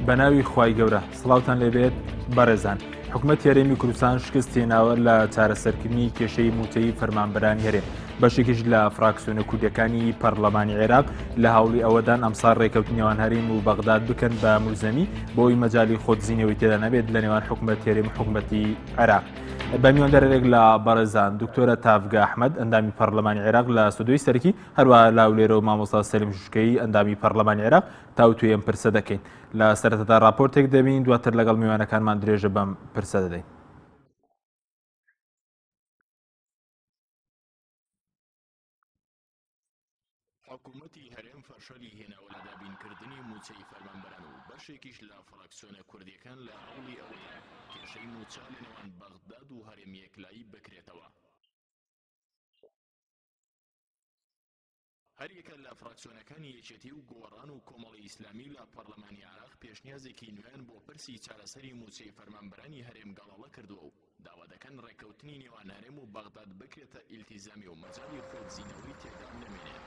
بەناوی خوای گەورە سڵاوتان لێبێت بەڕێزان حکومەت هەرێمی کوردستان شکست هێناوە لە چارەسەرکردنی کێشەی مووچەی فەرمانبەرانی هەرێم بەشێکیش لە فراکسیۆنە کوردەکانی پەرلەمانی عێراق لە هەوڵی ئەوەدان ئەمساڵ ڕێکەوتنی نێوان هەرێم و بەغداد بکەن بە ملزەمی بۆی مەجای خۆدزینەوەی تێدا نەبێت لە نێوان حکومەت هەرێم و حکومەتی عێراق. بە میواندارێک لە بەڕێزان دکتۆرە تاڤگە ئەحمەد ئەندامی پەرلەمانی عێراق لە ستۆدیۆی سەرەکی هەروەها لە هەولێرەوە مامۆستا سەلیم شوشکەیی ئەندامی پەرلەمانی عێراق تاوتوێی ئەم پرسە دەکەین. لە سەرەتادا راپۆرتێک دەبین دواتر لەگەڵ میوانەکانمان درێژە بەم پرسە دەدەین. حکومەتی هەرێم فەشەلی هێناوە لە دابینکردنی مووچەی فەرمانبەران و بەشێکیش لە فراکسیۆنە کوردییەکان لە هەوڵی ئەوەدان کێشەی مووچە لە نێوان بەغداد و هەرێم یەکلایی بکرێتەوە. هەریەکە لە فراکسیۆنەکانی یەکێتی و گۆڕان و کۆمەڵی ئیسلامی لە پەرلەمانی عێراق پێشنیازێکی نوێیان بۆ پرسی چارەسەری مووچەی فەرمانبەرانی هەرێم گەڵاڵە کردووە و داوا دەکەن ڕێککەوتنی نێوان هەرێم و بەغداد بکرێتە ئیلتیزامی و مەجالی خۆدزینەوەی تێدا نەمێنێت.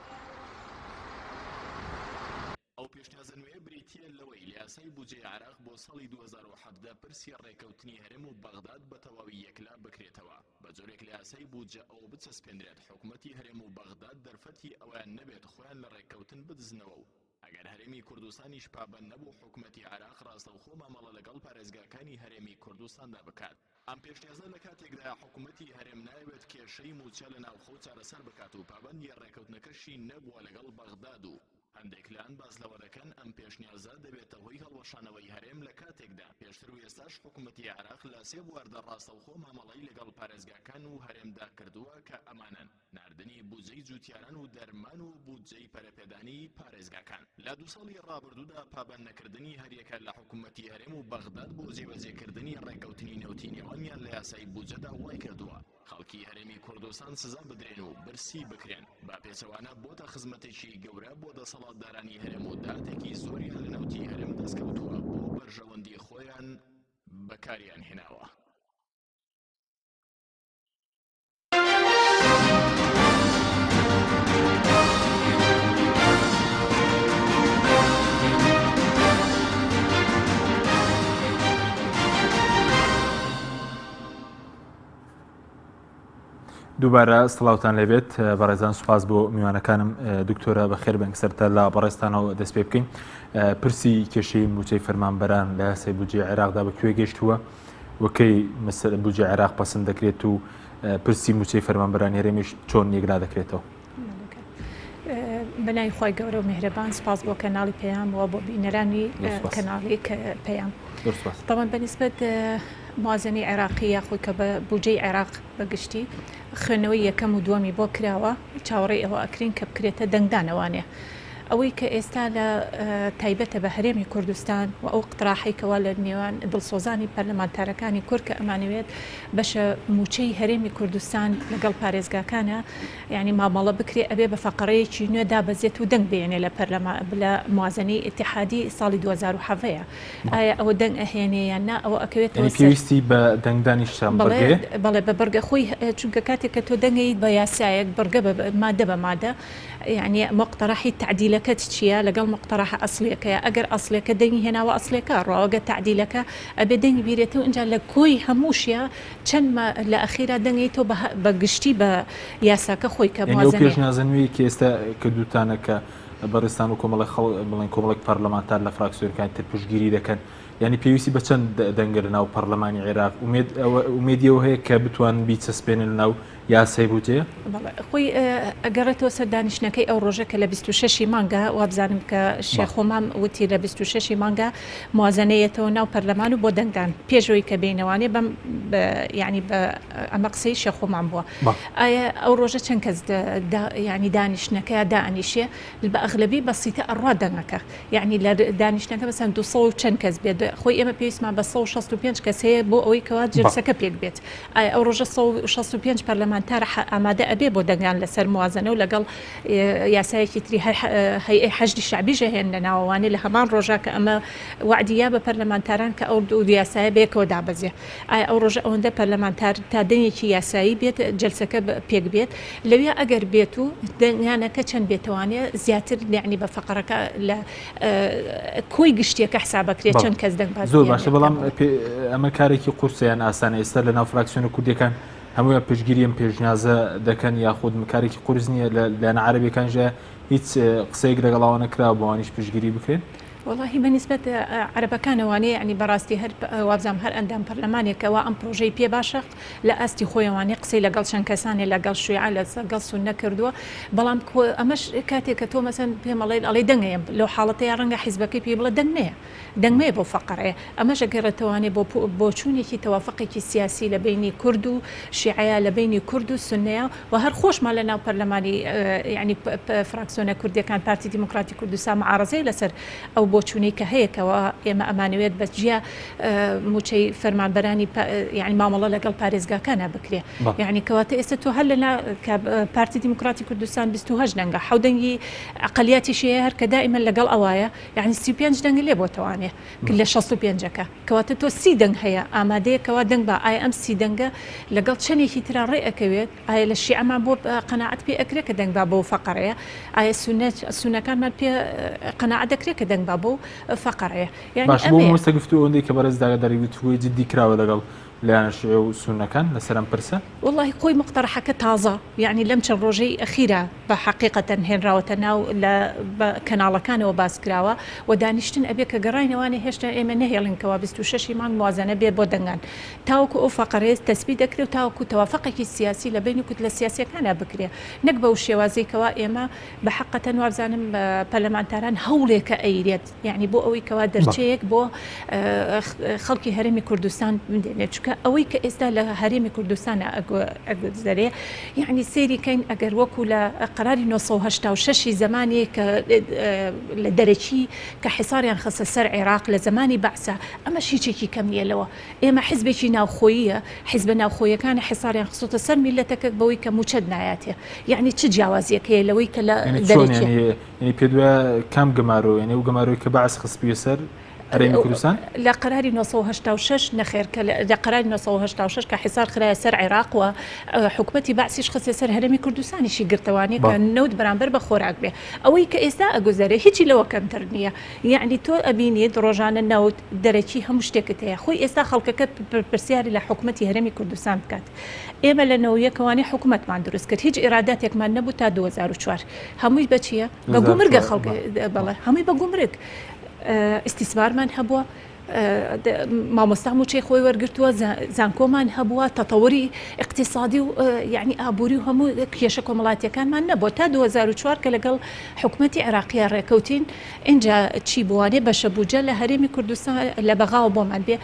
ئەو پێشنیازە نوێیە بریتییە لەوەی لە یاسای بودجەی عێراق بۆ ساڵی 2017 پرسی ڕێککەوتنی هەرێم و بەغداد بە تەواوی یەکلا بکرێتەوە، بە جۆرێک لە یاسای بودجە ئەوە بچەسپێنرێت حکومەتی هەرێم و بەغداد دەرفەتی ئەوەیان نەبێت خۆیان لە ڕێککەوتن بدزنەوە و ئەگەر هەرێمی کوردستانیش پابەند نەبوو حکومەتی عێراق ڕاستەوخۆ مامەڵە لەگەڵ پارێزگاکانی هەرێمی کوردستاندا بکات. ئەم پێشنیازە لە کاتێکدایە حکومەتی هەرێم نایەوێت کێشەی مووچە لە ناوخۆ چارەسەر بکات و پابەندی ڕێکەوتنەکەشی نەبووە لەگەڵ بەغداد و هەندێک لایەن باس لەوە دەکەن ئەم پێشنیازە دەبێتە هۆی هەڵوەشانەوەی هەرێم لە کاتێکدا پێشتر و ئێستاش حکومەتی عێراق لە سێ بواردا ڕاستەوخۆ مامەڵەی لەگەڵ پارێزگاکان و هەرێمدا کردووە کە ئەمانەن. ناردنی بودجەی جوتیاران و دەرمان و بودجەی پەرەپێدانی پارێزگاکان. لە دوو ساڵی ڕابردوودا پابەند نەکردنی هەریەکە لە حکومەتی هەرێم و بەغداد بۆ جێبەجێکردنی ڕێککەوتنی نەوتی نێوانیان لە یاسای بودجەدا وایکردووە خەڵکی هەرێمی کوردستان سزا بدرێن و برسی بکرێن، بە پێچەوانە بۆتە خزمەتێکی گەورە بۆ دەسەڵاتدارانی هەرێم و داهاتێکی زۆریان لە نەوتی هەرێم دەستکەوتووە بۆ بەرژەوەندی خۆیان بەکاریان هێناوە. دووبارە سڵاوتان لێبێت بەڕێزان سوپاس بۆ میوانەکانم دکتۆرە بەخێر بێن سەرتا لە بەڕێزتانەوە دەست پێ بکەین پرسی کێشەی موچەی فەرمانبەران لە یاسای بودجەی عێراقدا بە کوێ گەشتووە و کەی مەسەلە بودجەی عێراق پەسند دەکرێت و پرسی مووچەی فەرمانبەرانی هەرێمیش چۆن یەکلا دەکرێتەوە؟ بەناوی خوای گەورە و میهرەبان سپاس بۆ کەناڵی پەیام و بۆ بینەرانی کەناڵی پەیام تەوان بەنیسبەت موازنەی عێراقی یاخود کە بە بودجەی عێراق بەگشتی خوێندنەوەی یەکەم و دووەمی بۆ کراوە چاوەڕێی ئەوە ئەکرین کە بکرێتە دەنگدانەوانێ ئەوەی کە ئێستا لە تایبەتە بە هەرێمی کوردستان و ئەو قتراحەی کەوا لە نێوان دڵسۆزانی پەرلەمانتارەکانی کورد کە ئەمانەوێت بەشە مووچەی هەرێمی کوردستان لەگەڵ پارێزگاکانە یانی مامەڵە بکرێ ئەبێ بە فەقەرەیەکی نوێ دابەزێت و دەنگ بێنێ لە پەرلەمان لە موازنەی ئیتیحادی ساڵی 2017 ئایا ئەوە دەنگ ئەهێنێ یان نا ئەوە ئەکەوێتەوە یانی پێویستی بە دەنگدانیش چەند بڕگەیە؟ بەڵێ بە بڕگە خۆی چونکە کاتێک کە تۆ دەنگەیت بە یاسایەک بڕگە بە مادە بە مادە یانی مقتەرەحی تەعدیلەکەت چییە لەگەڵ مقتەرەحە ئەسڵیەکەیە ئەگەر ئەسڵیەکە دەنگی هێناوە ئەسڵیەکە ڕواوە ئەگەر تەعدیلەکە ئەبێ دەنگی بیرێتەوە ئینجا لە کۆی هەمووشیا چەند ما لە ئەخیرا دەنگەیتەوە بە بە گشتی بە یاساکە خۆی کە یانی ئەو موازنەیە. پێشنیازە نوێی کە ئێستا کردووتانە کە بەڕێزتان و کۆمەڵێک خەڵ بڵێن کۆمەڵێک پەرلەمانتار لە فراکسیۆنەکانی تر پشتگیری دەکەن یانی پێویستی بە چەند دەنگە لە ناو پەرلەمانی عێراق ئومێد ئەوە ئومێدی ئەوە هەیە کە بتوانن بیچەسپێنن لە ناو یاسای بودجەیە؟ بەڵێ خۆی ئەگەڕێتەوە سەر دانیشتنەکەی ئەو ڕۆژە کە لە 26 ی مانگا وابزانم کە شێخ هۆمام وتی لە 26 ی مانگا موازنە یەتەوە ناو پەرلەمان و بۆ دەنگدان پێش ئەوەی کە بێینەوانێ بەم یانی بە ئەمە قسەی شێخ هۆمام بووە ئایا ئەو ڕۆژە چەند کەس یانی دانیشتنەکە دائەنیشێ بە ئەغلەبی بەسیتە ئەڕوا دەنگەکە یانی لە دانیشتنەکە مەسەن 200 و چەند کەس بێت خۆی ئێمە پێویستمان بە 165 کەس هەیە بۆ ئەوەی کەوا جلسەکە پێک بێت ئایا ئەو ڕۆژە 165 پەرلەمان. پەرلەمانتار ئامادە ئەبێ بۆ دەنگان لەسەر موازنە و لەگەڵ یاسایەکی تری هەر هەیئەی حەشدی شەعبیش ئەهێننە ناوەوانێ لە هەمان ڕۆژا کە ئەمە وەعدی یا بە پەرلەمانتاران کە ئەو دوو یاسایە بەیەکەوە دابەزێ ئایا ئەو ڕۆژە ئەوەندە پەرلەمانتار تا دەنگێکی یاسایی بێت جەلسەکە پێک بێت لەویا ئەگەر بێت و دەنگانەکە چەند بێتەوانێ زیاتر یعنی بە فەقەرەکە لە کۆی گشتیەکە حسابەکرێت چەند کەس دەنگ باز زۆر باشە بەڵام ئەمە کارێکی قورسە یان ئاسانە ئێستا لە ناو فراکسیۆنە کوردیەکان هەموویان پشتگیری ئەم پێشنیازە دەکەن یاخود کارێکی قورس نییە لە لایەنە عەرەبیەکانیشدا هیچ قسەیەک لەگەڵ ئەوە نەکراوە بۆ ئەوانیش پشتگیری بکرێن؟ وەڵاهی بە نیسبەت عەرەبەکانەوانێ یانی بەڕاستی هەر وابزانم هەر ئەندام پەرلەمانێک کەوا ئەم پرۆژەی پێ باشە لە ئاستی خۆیەوانێ قسەی لەگەڵ چەند کەسانێ لەگەڵ شیعە لەگەڵ سوننە کردووە بەڵام ئەمەش کاتێک کە تۆ مەسەن پێمەڵێ ئەڵێ دەنگەیەم لەو حاڵەتەیە ڕەنگە حیزبەکەی پێی بڵێ دەنگ نەیە دەنگ مەیە بەو فەقەرەیە. ئەمەش ئەگەڕێتەوانێ بۆ بۆچوونێکی تەوافقێکی سیاسی لە بەینی کورد و شیعەیا لە بەینی کورد و سوننەیا و هەر خۆشمان لە ناو پەرلەمانی یانی فراکسیۆنە کوردیەکان پارتی دیموکراتی کوردستان معارەزەیە لەسەر ئەو بۆچوونەی کە هەیە کەوا ئێمە ئەمانەوێت بە جیا مووچەی فەرمانبەرانی یانی مامەڵە لەگەڵ پارێزگاکانا بکرێ یانی کەواتە ئێستا تۆ هەر لە پارتی دیموکراتی کوردستان 28 دەنگە حەو دەنگی ئەقلیاتیشی هەیە هەر کە دائیمەن لەگەڵ ئەوایە یەعنی 35 دەنگ لێ بۆتەوانێ لە 65ەکە کەواتە تۆ سی دەنگ هەیە ئامادەیە کەوا دەنگ با ئایا ئەم سی دەنگە لەگەڵ چەندێکی ترا ڕێ ئەکەوێت ئایا لە شیعەمان بۆ قەناعەت پێ ئەکرێ کە دەنگ با بۆ فەقەرەیە ئایا سونە سونەکانمان پێ قەناعەت دەکرێت کە دەنگ با بۆ فەقەرەیە یعنی باش بۆ مۆستە گفتو ئەوەندەی کە بەڕێز داگاداری گفتوگۆی جدی کراوە لەگەڵ لایەنە شیعە و سوننەکان لەسەر ئەم پرسە؟ وەڵاهی خۆی مقتەرەحەکە تازە یەعنی لەم چەند ڕۆژەی ئەخیرا بە حەقیقەتەن هێنراوەتە ناو لە بە کەناڵەکانەوە باس کراوە و دانیشتن ئەبێ کە گەڕاینەوانێ هێشتا ئێمە نەهێڵین کەوا 26 ی مانگ موازەنە بێ بۆ دەنگان تاوەکو ئەو فەقەرەیە تەسبیت دەکرێ و تاوەکو تەوافەقێکی سیاسی لە بەینی کوتلە سیاسیەکانا بکرێ نەک بەو شێوازەی کەوا ئێمە بە حەقەتەن وابزانم پەرلەمانتاران هەوڵێکە ئەیرێت یەعنی بۆ ئەوەی کەوا دەرچەیەک بۆ خەڵکی هەرێمی کوردستان بدێنێت چونکە ئەوەی کە ئێستا لە هەرێمی کوردستان ئەگوزەرێ یعنی سەیری کەین ئەگەر وەکو لە قەراری 986 زمانی کە لە دەرەکی کە حساریان خستە سەر عێراق لە زمانی بەعسە ئەمەش هیچێکی کەم نییە لەوە ئێمە حزبێکی ناوخۆییە حزبە ناوخۆیەکان حساریان خستۆتە سەر میلەتەکە بەوەی کە موچەت نایاتێ یعنی چ جیاوازیەک هەیە لەوەی کە لە دەرەکی یەعنی پێت وایە کام گەمارۆ یەعنی ئەو گەمارۆی کە بەعس خستبوویە سەر هەرێمی کوردستان؟ لە قەراری 986 نەخێر کە لە قەراری 986 کە حیسار خرایە سەر عێراق و حکومەتی بەعسیش خستە سەر هەرێمی کوردستانیشی گرتەوانێ کە نەوت بەرامبەر بە خۆراک بێ ئەوەی کە ئێستا ئەگوزەرێ هیچی لەوە کەمتر نییە یەعنی تۆ ئەبینیت ڕۆژانە نەوت دەرەکی هەموو شتێکت هەیە خۆی ئێستا خەڵکەکە پرسیاری لە حکومەتی هەرێمی کوردستان بکات ئێمە لە نەوەیەکەوانی حکومەتمان دروست کرد هیچ ئیراداتێکمان نەبوو تا 2004 هەمووی بە چییە؟ بە گومرگە خەڵک بەڵێ هەمووی بە گومرگ ئیستیسمارمان هەبووە مامۆستا موچەی خۆی وەرگتووە زانکۆمان هەبووە تەتەوری اقتصادی و یعنی ئابووری و هەموو کێشە کۆمەڵاتیەکانمان نەبووە تا 2004 کە لەگەڵ حکوومەتی عێراقیە ڕێکەوتین اینجا چی بووانێ بەشە بودجە لە هەرێمی کوردستان لە بەغاوە بۆمان بێ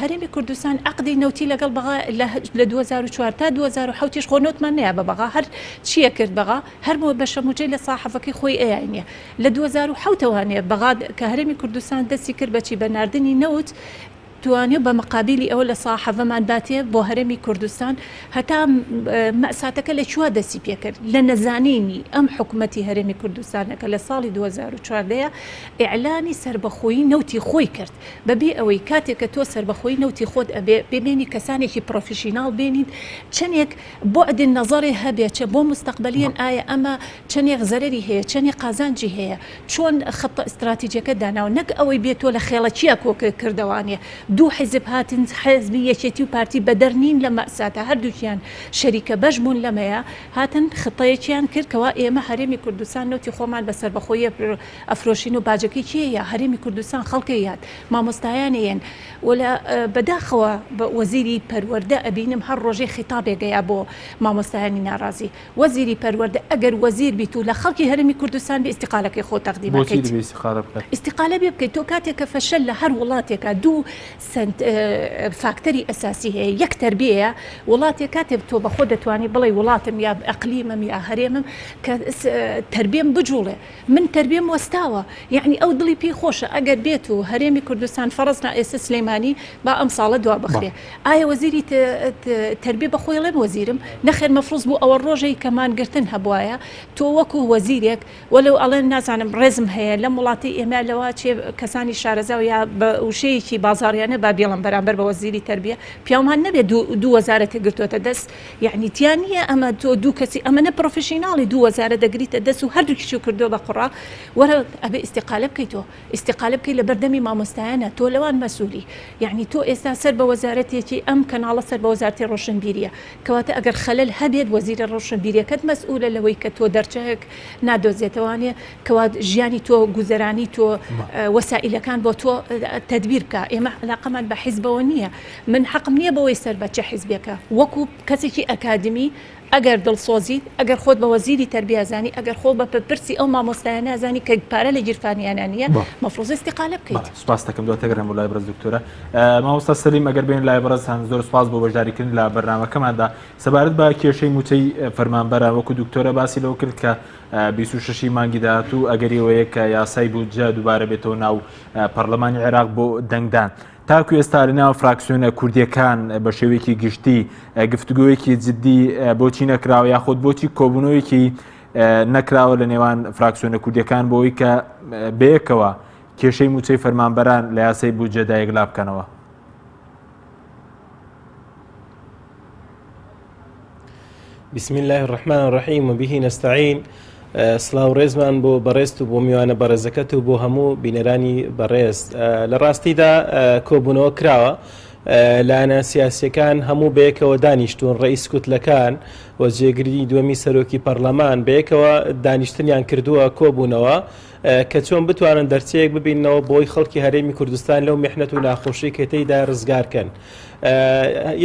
هەرێمی کوردستان عەقدی نەوتی لەگەڵ بەغا لە 2004 تا 2007 یش خۆ نەوتمان نەیا بە بەغا هەر چییە کرد بەغا هەر بەشە موچەی لە ساحەفەکەی خۆی ئەیاینێ لە 2007 ەوانێ بەغا کە هەرێمی کوردستان دەستی کرد بەچی بە ناردنی نەوت توانی بە مقابیلی ئەوە لە ساحەڤەمان باتێ بۆ هەرێمی کوردستان هەتا مەساتەکە لە کوێ دەستی پێکرد لە نەزانینی ئەم حکومەتی هەرێمی کوردستانە کە لە ساڵی 2014 ئیعلانی سەربەخۆیی نەوتی خۆی کرد بەبێ ئەوەی کاتێک کە تۆ سەربەخۆی نەوتی خۆت ئەبێ ببێنی کەسانێکی professional بێنیت چەندێک بوعد نەزەڕێ هەبێ چە بۆ مستەقبەلیەن ئایا ئەمە چەندێک زەرەری هەیە چەندێک قازانجی هەیە چۆن خەتە ئیستراتیجەکە داناوە نەک ئەوەی بێ تۆ لە خێڵەکیە کۆ کردەوانێ دوو حیزب هاتن حیزبی یەکێتی و پارتی بەدەر نین لە مەئساتە هەردووکیان شەریکە بەش بوون لەمەیە هاتن خطەیەکیان کرد کەوا ئێمە هەرێمی کوردستان نەوتی خۆمان بە سەربەخۆیی ئەفرۆشین و باجەکەی کێ یە هەرێمی کوردستان خەڵکێ یاد مامۆستایانێ یەن و لە بەداخەوە بە وەزیری پەروەردە ئەبینم هەر ڕۆژەی خیتابێک ئەیا بۆ مامۆستایانی ناڕازی وەزیری پەروەردە ئەگەر وەزیر بیت و لە خەڵکی هەرێمی کوردستان بی ئیستیقالەکەی خۆت تەقدیم بۆچی ئەکەیت دەبێ ئیستیقالە بکات؟ ئیستیقالە بێ بکەیت تۆ کاتێک کە فەشەل لە هەر وڵاتێکا دوو. سەنت فاکتەری ئەساسی هەیە یەک تەربیەیە وڵاتێک کاتێک تۆ بەخۆ دەتوانی بڵێی وڵاتم یا ئەقلیمم یا هەرێمم کە تەربیەم بجوڵێ من تەربیەم وەستاوە یەعنی ئەو دڵی پێی خۆشە ئەگەر بێت و هەرێمی کوردستان فەڕزنا ئێستا سلێمانی با ئەم ساڵە دوا بخرێ ئایا وەزیری تەربیە بە خۆی ڵێم وەزیرم نەخێر مەفروز بوو ئەوە ڕۆژەی کە مانگرتن هەبوایە تۆ وەکو وەزیرێک وەلەو ئەڵێن نازانم ڕێزم هەیە لەم وڵاتەی ئێمە لەوە چێ کەسانی شارەزا و یا بە وشەیەکی بازاڕیانە با بیڵێم بەرامبەر بە وەزیری تەربیە پیاومان نەبێ دوو وەزارەتی گرتۆتە دەست یەعنی تیا نییە ئەمە تۆ دوو کەسی ئەمە نە professional ی دوو وەزارە دەگریتە دەست و هەردووکیشی کردووە بە قوڕا وەرە ئەبێ ئیستیقالە بکەی تۆ ئیستیقالە بکەی لە بەردەمی مامۆستایانە تۆ لەوان مەسئولی یەعنی تۆ ئێستا سەر بە وەزارەتێکی ئەم کەناڵە سەر بە وەزارەتی ڕۆشنبیریە کەواتە ئەگەر خەلەل هەبێت وەزیرە ڕۆشنبیریەکەت مەسئولە لەوەی کە تۆ دەرچەک نادۆزێتەوانێ کەوا ژیانی تۆ گوزەرانی تۆ وەسائیلەکان بۆ تۆ تەدبیر بکە ئێمە علاقەمان بە حیزبەوە نییە من حەقم نییە بەوەی سەر بە چ حیزبێکە وەکو کەسێکی ئەکادمی ئەگەر دڵسۆزیت، ئەگەر خۆت بە وەزیری تەربیە زانی، ئەگەر خۆ بە پرسی ئەو مامۆستایە نازانی کە پارە لە گیرفانیانا نییە، مەفروزە ئیستیقالە بکەیت. بەڵێ سوپاست دەکەم دواتر گەڕێم بۆ لای بەڕێز دکتۆرە. مامۆستا سەلیم ئەگەر بێین لای بەڕێزتان زۆر سوپاس بۆ بەشداریکردن لە بەرنامەکەماندا. سەبارەت بە کێشەی مووچەی فەرمانبەران وەکو دکتۆرە باسی لەوە کرد کە 26 ی مانگی داهاتوو ئەگەری ئەوەیە کە یاسای بودجە دووبارە بێتەوە ناو پەرلەمانی عێراق بۆ دەنگدان. تاکو ئێستا لەناو فراکسیۆنە کوردیەکان بە شێوەیەکی گشتی گفتوگۆیەکی جدی بۆچی نەکراوە یاخود بۆچی کۆبوونەوەیەکی نەکراوە لە نێوان فراکسیۆنە کوردیەکان بۆی کە بەیەکەوە کێشەی موچەی فەرمانبەران لە یاسای بودجەدا یەکلا بکەنەوە؟ بسم الله الرحمن الرحیم و به نستعین سڵاو ڕێزمان بۆ بەڕێزت و بۆ میوانە بەڕێزەکەت و بۆ هەموو بینەرانی بەڕێز لە ڕاستیدا کۆبوونەوە کراوە لایەنە سیاسیەکان هەموو بەیەکەوە دانیشتون ڕئیس کوتلەکان و جێگری دووەمی سەرۆکی پەرلەمان بەیەکەوە دانیشتنیان کردووە کۆبوونەوە کە چۆن بتوانن دەرچەیەک ببینەوە بۆی خەڵکی هەرێمی کوردستان لەو میحنەت و ناخۆشی کە تێیدا ڕزگارکەن.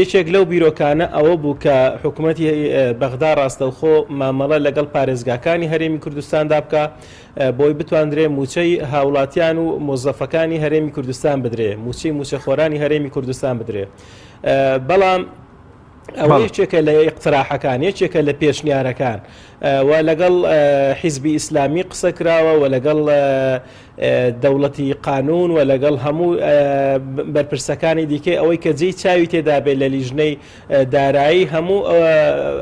یەکێک لەو بیرۆکانە ئەوە بوو کە حکوومەتی بەغدا ڕاستەوخۆ مامەڵە لەگەڵ پارێزگاکانی هەرێمی کوردستاندا بکە بۆی بتواندرێ موچەی هاوڵاتیان و مۆزەفەکانی هەرێمی کوردستان بدرێ موچەی موچەخۆرانی هەرێمی کوردستان بدرێ بەڵام ئەوە یەکێکە لە ئیقتراحەکان یەکێکە لە پێشنیارەکان و لەگەڵ حیزبی ئیسلامی قسە کراوە و لەگەڵ دەوڵەتی قانون و لەگەڵ هەموو بەرپرسەکانی دیکەی ئەوەی کە جێی چاوی تێدا بێت لە لیژنەی دارایی هەموو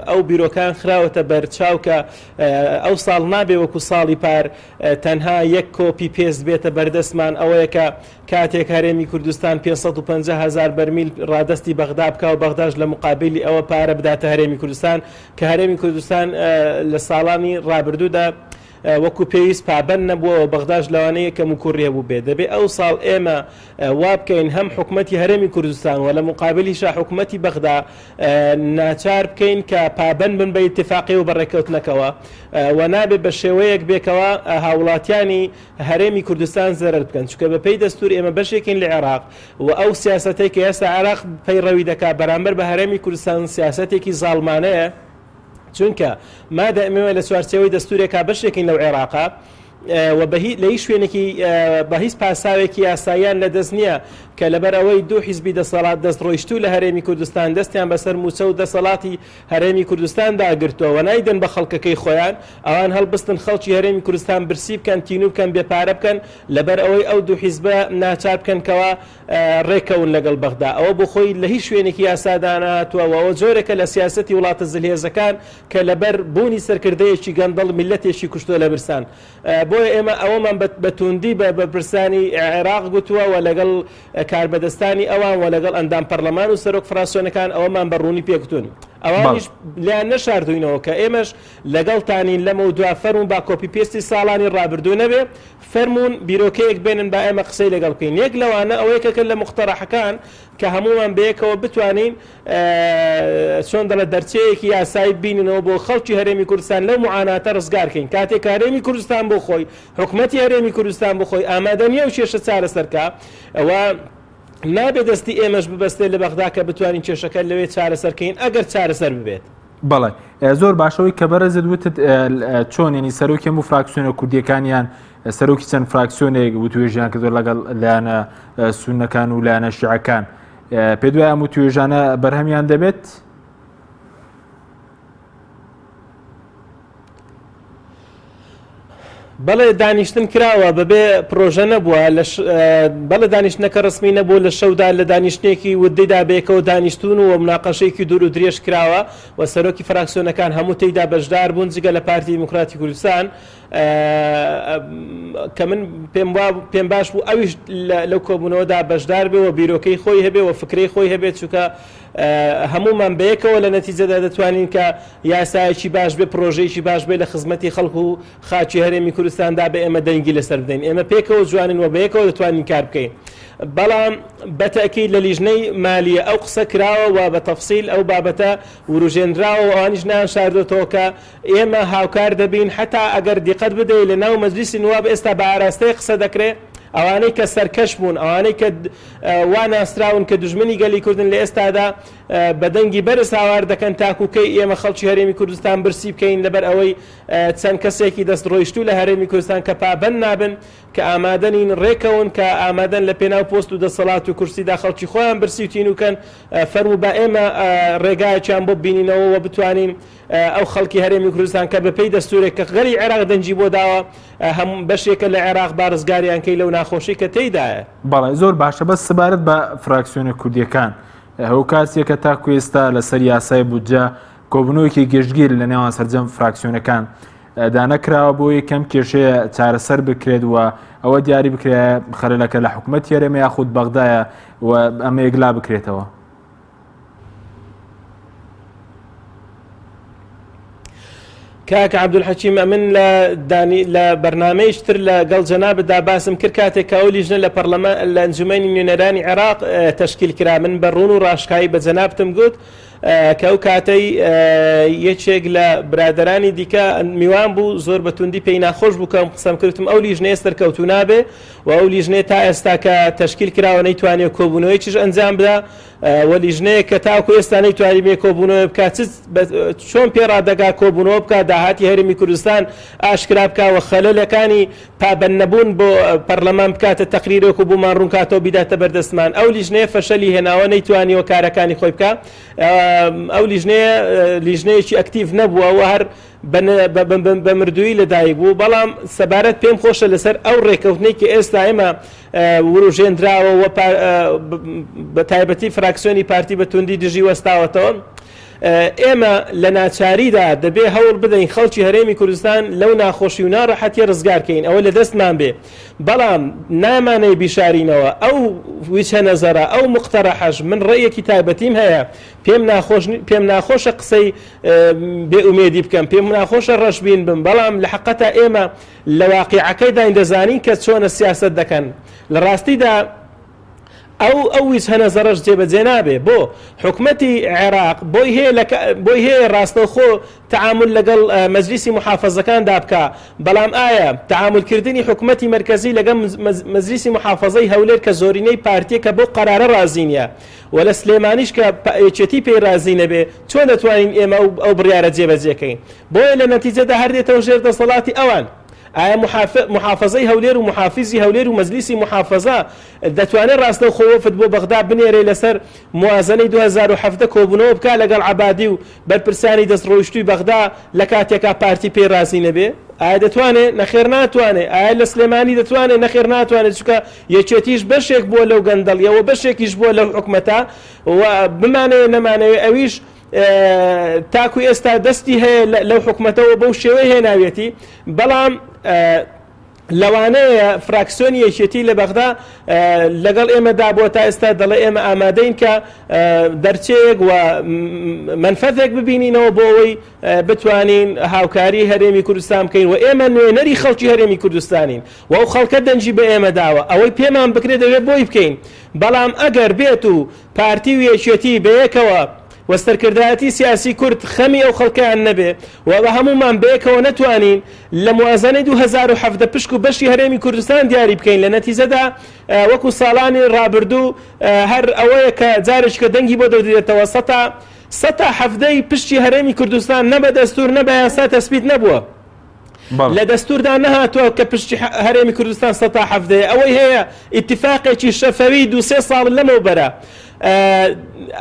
ئەو بیرۆکان خراوەتە بەرچاو کە ئەو ساڵ نابێ وەکو ساڵی پار تەنها یەک copy paste بێتە بەردەستمان ئەوەیە کە کاتێک هەرێمی کوردستان 550 هزار بەرمیل ڕادەستی بەغدا بکا و بەغداش لە مقابلی ئەوە پارە بداتە هەرێمی کوردستان کە هەرێمی کوردستان لە ساڵانی ڕابردوودا وەکو پێویست پابەند نەبووە و بەغداش لەوانەیە کەموکوڕی هەبووبێت، دەبێ ئەو ساڵ ئێمە وا بکەین هەم حکومەتی هەرێمی کوردستان و لە موقابلیشا حکومەتی بەغدا ناچار بکەین کە پابەند بن بە ئیتفاقی و بە ڕێککەوتنەکەوە و نابێ بە شێوەیەک بێکەوە هاوڵاتیانی هەرێمی کوردستان زەرەر بکەن چونکە بە پێی دەستور ئێمە بەشێکین لە عێراق و ئەو سیاسەتەی کە ئێستا عێراق پەیڕەوی دەکات بەرامبەر بە هەرێمی کوردستان سیاسەتێکی زاڵمانەیە. چونکە مادام ئێمە لە چوارچێوەی دەستورێکا بەشێکین لەو عێراقە و لە هیچ شوێنێکی بە هیچ پاساوێکی یاساییان لە دەست نییە کە لەبەر ئەوەی دوو حیزبی دەسەڵات دەست ڕۆیشتوو لە هەرێمی کوردستان دەستیان بەسەر مووچە و دەسەڵاتی هەرێمی کوردستاندا گرتووە و نایدەن بە خەڵکەکەی خۆیان ئەوان هەڵبستن خەڵکی هەرێمی کوردستان برسی بکەن تینوو بکەن بێ پارە بکەن لەبەر ئەوەی ئەو دوو حیزبە ناچار بکەن کەوا ڕێکەون لەگەڵ بەغدا، ئەوە بۆ خۆی لە هیچ شوێنێکی یاسادا نەهاتووە و ئەوە جۆرێکە لە سیاسەتی وڵاتە زلهێزەکان کە لەبەر بوونی سەرکردەیەکی گەندەڵ میللەتێکی کوشتووە لە برسان. بۆیە ئێمە ئەوەمان بە تووندی بە بەرپرسانی عێراق گوتووە و لەگەڵ کاربەدەستانی ئەوان و لەگەڵ ئەندام پەرلەمان و سەرۆک فراکسیۆنەکان ئەوەمان بە ڕوونی پێ گوتوون. ئەوانیش لێیان نەشاردووینەوە کە ئێمەش لەگەڵتانین لەمەودوا فەرموون با copy paste ی ساڵانی ڕابردوو نەبێ، فەرموون بیرۆکەیەک بێنن با ئێمە قسەی لەگەڵ بکەین یەک لەوانە ئەوە یەکێکە لە موقتەرەحەکان کە هەموومان بەیەکەوە بتوانین چۆن دەڵێ دەرچەیەکی یاسایی ببینینەوە بۆ خەڵکی هەرێمی کوردستان لەو معاناتە ڕزگار کەین کاتێک کە هەرێمی کوردستان بۆ خۆی حکومەتی هەرێمی کوردستان بۆ خۆی ئامادە نییە و کێشە چارەسەر کا ئەوە نابێ دەستی ئێمەش ببەستێ لە بەغدا کە بتوانین کێشەکە لەوێ چارەسەر کەین ئەگەر چارەسەر ببێت. بەڵێ زۆر باشەوەی کە بەڕێزت وتت چۆن ینی سەرۆکی هەموو فراکسیۆنە کوردیەکانیان سەرۆکی چەند فراکسیۆنێک وتوێژیان کردو لەگەڵ لایەنە سونەکان و لایەنە شیعەکان پێ دوای ئەم وتوێژانە بەرهەمیان دەبێت؟ بەڵێ دانیشتن کراوە بەبێ پرۆژە نەبووە بەڵێ دانیشتنەکە ڕسمی نەبوو لە شەودا لە دانیشتێکی وردیدا بەیەکەوە دانیشتون و مناقەشەیەکی دوور و درێژ کراوە و سەرۆکی فراکسیۆنەکان هەموو تێیدا بەشدار بوون جگە لە پارتی دیموکراتی کوردستان کە من پێم وا پێم باش بوو ئەویش لەو کۆبوونەوەدا بەشدار بێ و بیرۆکەی خۆی هەبێ و فکرەی خۆی هەبێت چونکە هەمومان بەیەکەوە لە نەتیجەدا دەتوانین کە یاسایەکی باش بێ پرۆژەیەکی باش بێ لە خزمەتی خەڵک و خاکی هەرێمی کوردستاندا بە ئێمە دەنگی لەسەر بدەین ئێمە پێکەوە جوانین و بەیەکەوە دەتوانین کار بکەین بەڵام بەتەکی لە لیژنەی مالیە ئەو قسە کراوە و بە تەفسیل ئەو بابەتە وروژێنراوە و ئەوانیش نایان شاردۆتەوە کە ئێمە هاوکار دەبین حەتا ئەگەر دیقەت بدەی لە ناو مەجلیسی نواب ئێستا بە ئاراستەی قسە دەکرێ ئەوانەی کە سەرکەش بوون ئەوانەی کە وا ناسراون کە دوژمنی گەلی کوردن لە ئێستادا بە دەنگی بەرز هاوار دەکەن تاکو کەی ئێمە خەڵکی هەرێمی کوردستان برسی بکەین لەبەر ئەوەی چەند کەسێکی دەست ڕۆیشتوو لە هەرێمی کوردستان کە پابەند نابن کە ئامادەنین ڕێکەون کە ئامادەن لە پێناو پۆست و دەسەڵات و کورسیدا خەڵکی خۆیان برسی و تینوکەن فەرموو با ئێمە ڕێگایەکیان بۆ ببینینەوە و بتوانین ئەو خەڵکی هەرێمی کوردستان کە بەپێی دەستورێک کە گەلی عێراق دەنگی بۆ داوە هەم بەشێکە لە عێراق با ڕزگاریان کەی لەو ناخۆشی کە تێیدایە. بەڵێ زۆر باشە بەس سەبارەت بە فراکسیۆنە کوردیەکان هۆکار چیە کە تاکو ئێستا لەسەر یاسای بودجە کۆبوونەوەیەکی گشتگیر لە نێوان سەرجەم فراکسیۆنەکان دانەکراوە بۆ یەکەم کێشەیە چارەسەر بکرێت و ئەوە دیاری بکرێت خەلەلەکە لە حکومەت هەرێمە یاخود بەغدایە و ئەمە یەکلا بکرێتەوە. کاک عەبدولحەکیم ئەمن لە دانی لە بەرنامەیش تر لە گەڵ جەنابتدا باسم کرد کاتێک کە ئەو لیژنە لە پەرلەمان لە ئەنجومەنی نوێنەرانی عێراق تەشکیل کرا من بە ڕوون و ڕاشکایی بە جەنابتم گوت کە ئەو کاتەی یەکێک لە برادەرانی دیکە میوان بوو زۆر بە توندی پێی ناخۆش بوو کە ئەم قسەم کردم ئەو لیژنەیە سەرکەوتوو نابێ و ئەو لیژنەیە تا ئێستا کە تەشکیل کراوە نەیتوانیوە کۆبوونەوەیەکیش ئەنجام بدا و لیژنەیەک کە تاوەکو ئێستا نەیتوانیبێ کۆبوونەوە بکات چ چۆن پێ ڕادەگا کۆبوونەوە بکات داهاتی هەرێمی کوردستان ئاشکرا بکا و خەلەلەکانی پابەند نەبوون بۆ پەرلەمان بکاتە تەقریرێک و بۆمان ڕوونکاتەوە بیداتە بەردەستمان ئەو لیژنەیە فەشەلی هێناوە نەیتوانیوە کارەکانی خۆی بکا ئەو لیژنەیە لیژنەیەکی ئەکتیڤ نەبووە و هەر بە مردوویی لەدایک بوو بەڵام سەبارەت پێم خۆشە لەسەر ئەو ڕێکەوتنەی کە ئێستا ئێمە وروژێندراوە و بە تایبەتی فراکسیۆنی پارتی بە توندی دژی وەستاوەتەوە. ئێمە لە ناچاریدا دەبێ هەوڵ بدەین خەڵکی هەرێمی کوردستان لەو ناخۆشی و ناڕەحەتیە ڕزگار کەین ئەوە لە دەستمان بێ بەڵام نامانەوێ بیشارینەوە ئەو ویچە نەزەرە ئەو مقتەرەحەش من ڕەئیەکی تایبەتیم هەیە پێم ناخۆش پێم ناخۆشە قسەی بێ ئومێدی بکەم پێم ناخۆشە ڕەشبین بم بەڵام لە حەقەتا ئێمە لە واقیعەکەیداین دەزانین کە چۆنە سیاسەت دەکەن لە ڕاستیدا ئەو ئەو ویجهە نەزەڕەش جێبەجێ نابێ بۆ حکومەتی عێراق بۆی هەیە لە بۆی هەیە ڕاستەوخۆ تعامل لەگەڵ مەجلیسی محافەزەکاندا بکا بەڵام ئایا تعاملکردنی حکومەتی مەرکەزی لەگەڵ مەجلیسی محافەزەی هەولێر کە زۆرینەی پارتیە کە بۆ قەرارە ڕازی نییە و لە سلێمانیش کە یەکێتی پێی ڕازی نەبێ چۆن دەتوانین ئێمە ئەو بڕیارە جێبەجێکەین بۆیە لە نەتیجەدا هەر دێتەوە ژێر دەسەڵاتی ئەوان. ئایا موحافەزەی هەولێر و موحافیزی هەولێر و مەجلیسی موحافەزە دەتوانێت ڕاستەوخۆ وەفد بۆ بەغدا بنێرێ لەسەر موازەنەی 2017 کۆبوونەوە بکا لەگەڵ عەبادی و بەرپرسانی دەستڕۆیشتووی بەغدا لە کاتێکا پارتی پێی ڕازی نەبێ؟ ئایا دەتوانێ؟ نەخێر ناتوانێ. ئایا لە سلێمانی دەتوانێ؟ نەخێر ناتوانێ چونکە یەکێتیش بەشێک بووە لەو گەندەڵیە و بەشێکیش بووە لەو حکومەتە و بمانەوێ نەمانەوێ ئەویش تاکو ئێستا دەستی هەیە لەو حکومەتەوە بەو شێوەی هێناویەتی بەڵام لەوانەیە فراکسیۆنی یەکێتی لە بەغدا لەگەڵ ئێمەدا بۆ تا ئێستا دەڵێ ئێمە ئامادەین کە دەرچەیەک و منفەتێک ببینینەوە بۆ ئەوەی بتوانین هاوکاری هەرێمی کوردستان بکەین و ئێمە نوێنەری خەڵکی هەرێمی کوردستانین و ئەو خەڵکە دەنگی بە ئێمە داوە ئەوەی پێمان بکرێت دەبێت بۆی بکەین بەڵام ئەگەر بێت و پارتی و یەکێتی بەیەکەوە. و سەرکردایەتی سیاسی کورد خەمی ئەو خەڵکەیان نەبێ و بە هەموومان بەیەکەوە نەتوانین لە موازنەی 2017 پشک و بەشی هەرێمی کوردستان دیاری بکەین لە نەتیجەدا وەکو ساڵانی ڕابردوو هەر ئەوەیە کە جارێکی کە دەنگی بۆ دەدرێتەوە سەتا سەتا حەڤدەی پشکی هەرێمی کوردستان نە بە دەستور نە بە یاسا تەسبیت نەبووە. لە دەستوردا نەهاتووە کە پشتی هەرێمی کوردستان سەتا حەڤدەیە ئەوەی هەیە ئیتفاقێکی شەفەوی دو سێ ساڵ لەمەوبەرە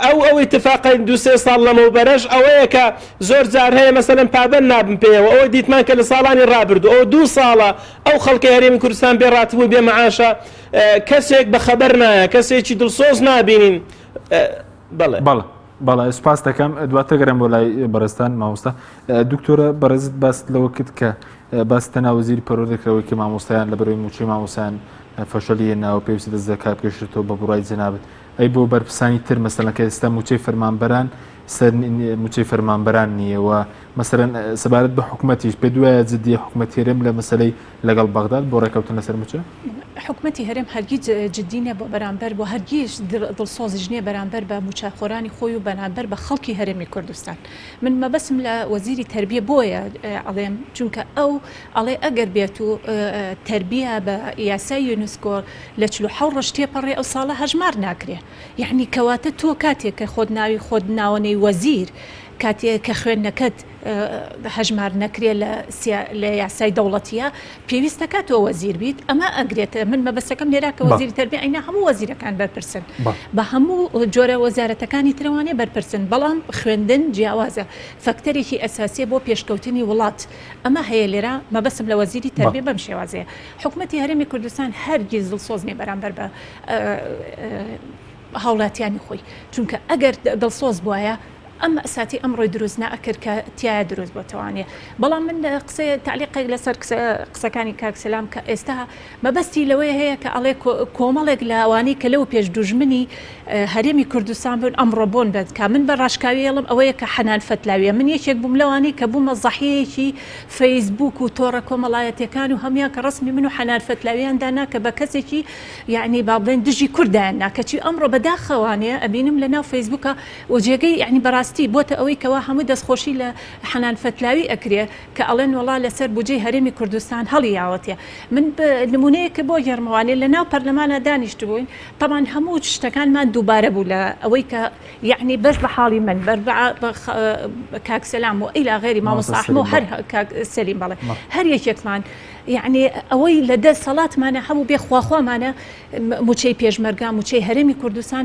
ئەو ئەو ئیتفاقە دو سێ ساڵ لەمەوبەرەش ئەوەیە کە زۆر جار هەیە مەسەلەن پابەند نابن پێیەوە ئەوە دیتمان کە لە ساڵانی ڕابردوو ئەو دوو ساڵە ئەو خەڵکی هەرێمی کوردستان بێ ڕاتب و بێ معاشە کەسێک بە خەبەر نایە کەسێکی دڵسۆز نابینین بەڵێ بەڵێ بەڵێ سپاس دەکەم دواتر گەرم بۆ لای بەڕێزتان مامۆستا دکتۆرە بەڕێزت باست لەوە کرد کە باس تەنا وەزیری پەروەردەکرەوەی کە مامۆستایان لە بەرەوەی موچەی مامۆستایان فەشەلی هێناوە پێویستە دەست لە کار بکێشێتەوە بە بڕای جەنابت ئەی بۆ بەرپرسانی تر مەسەلەن کە ئێستا موچەی فەرمانبەران سەر موچەی فەرمانبەران نییە و مەسەلەن سەبارەت بە حکومەتیش پێ دوایە جدیە حکومەت هەرێم لە مەسەلەی لەگەڵ بەغداد بۆ ڕێکەوتن لەسەر موچە؟ حکومەتی هەرێم هەرگیز جدی نیە بۆ بەرامبەر و هەرگیز دڵسۆزیش نیە بەرامبەر بە موچەخۆرانی خۆی و بەرامبەر بە خەڵکی هەرێمی کوردستان. من مەبەستم لە وەزیری تەربیە بۆیە ئەڵێم چونکە ئەو ئەڵێ ئەگەر بێت و تەربیە بە یاسای یونسکۆ لە 47 ڕۆژ تێپەڕێ ئەو ساڵە هەژمار ناکرێ یەعنی کەواتە تۆ کاتێک کە خۆت ناوی خۆت ناوەنەی وەزیر کاتێ کە خوێندنەکەت هەژمار نەکرێ لە لە یاسای دەوڵەتیە پێویست دەکات تۆ وەزیر بیت ئەمە ئەگرێت من مەبەستەکەم لێرا کە وەزیری تەربیە ئەینا هەموو وەزیرەکان بەرپرسن بە هەموو جۆرە وەزارەتەکانی ترەوانێ بەرپرسن بەڵام خوێندن جیاوازە فەکتەرێکی ئەساسیە بۆ پێشکەوتنی وڵات ئەمە هەیە لێرە مەبەستم لە وەزیری تەربیە بەم شێوازەیە حکومەتی هەرێمی کوردستان هەرگیز دڵسۆز نیە بەرامبەر بە هاوڵاتیانی خۆی چونکە ئەگەر دڵسۆز بوایە ئەم مەئساتی ئەمڕۆی دروست نەئەکرد کە تیایا دروست بۆتەوانێ بەڵام من قسەیە تەعلیقێک لەسەر قسەکانی کاک سەلام کە ئێستا مەبەستی لەوەیە هەیە کە ئەڵێ کۆمەڵێک لەوانەی کە لەو پێش دوژمنی هەرێمی کوردستان بوون ئەمڕۆ بۆن بن کە من بە ڕاشکاوی ئەڵێم ئەوەیە کە حەنان فەتلاویە من یەکێک بووم لەوانەی کە بوومە زەحیەیەکی فەیسبوک و تۆڕە کۆمەڵایەتیەکان و هەموان کە ڕەسمی من و حەنان فەتلاویان دانا کە بە کەسێکی یعنی با بڵێن دژی کوردیان نا کەچی ئەمڕۆ بەداخەوانەیە ئەبینم لە ناو فەیسبوکە و جێگەی یەعنی بەڕاستی بۆتە ئەوەی کەوا هەموو دەستخۆشی لە حەنان فەتلاوی ئەکرێ کە ئەڵێن وەڵا لەسەر بوجەی هەرێمی کوردستان هەڵی یاوەتێ من نمونەیەکە بۆ گێڕمەوانێ لە ناو پەرلەمانا دانیشتبووین تەبان هەموو شتەکانمان دووبارە بوو لە ئەوەی کە یەعنی بەس بە حاڵی من بەر بە کاک سەلام و ئیلا غێری مامۆستا ئەحمە و هەر کاک سەلیم بەڵێ هەر یەکێکمان یەعنی ئەوەی لە دەسەڵاتمانە هەبوو بێ خواخوامانە موچەی پێشمەرگە موچەی هەرێمی کوردستان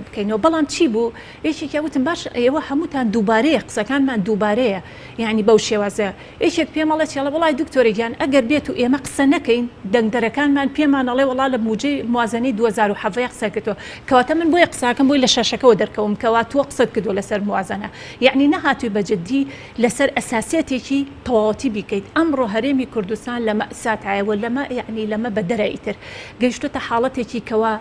بکەینەوە بەڵام چی بوو یەکێکیا وتم باش ئێوە هەمووتان دووبارەیە قسەکانمان دووبارەیە یعنی بەو شێوازە یەکێک پێمەڵێ چێڵە وڵی دکتۆرە گیان ئەگەر بێت و ئێمە قسە نەکەین دەنگدەرەکانمان پێمان ئەڵێ وڵا لە موجەی موازنەی 2017 قسە کردووە کەواتە من بۆیە قساکەم بۆی لە شاشەکەەوە دەرکەوم کەوا تۆ قسەت کردووە لەسەر موازنە یعنی نەهاتووی بە جدی لەسەر ئەساسیەتێکی تەواوەتی بیکەیت ئەمڕۆ هەرێمی کوردستان لە مەساتایەوە لەمە یعنی لەمە بەدەرە ئیتر گەیشتوتە حاڵەتێکی کەوا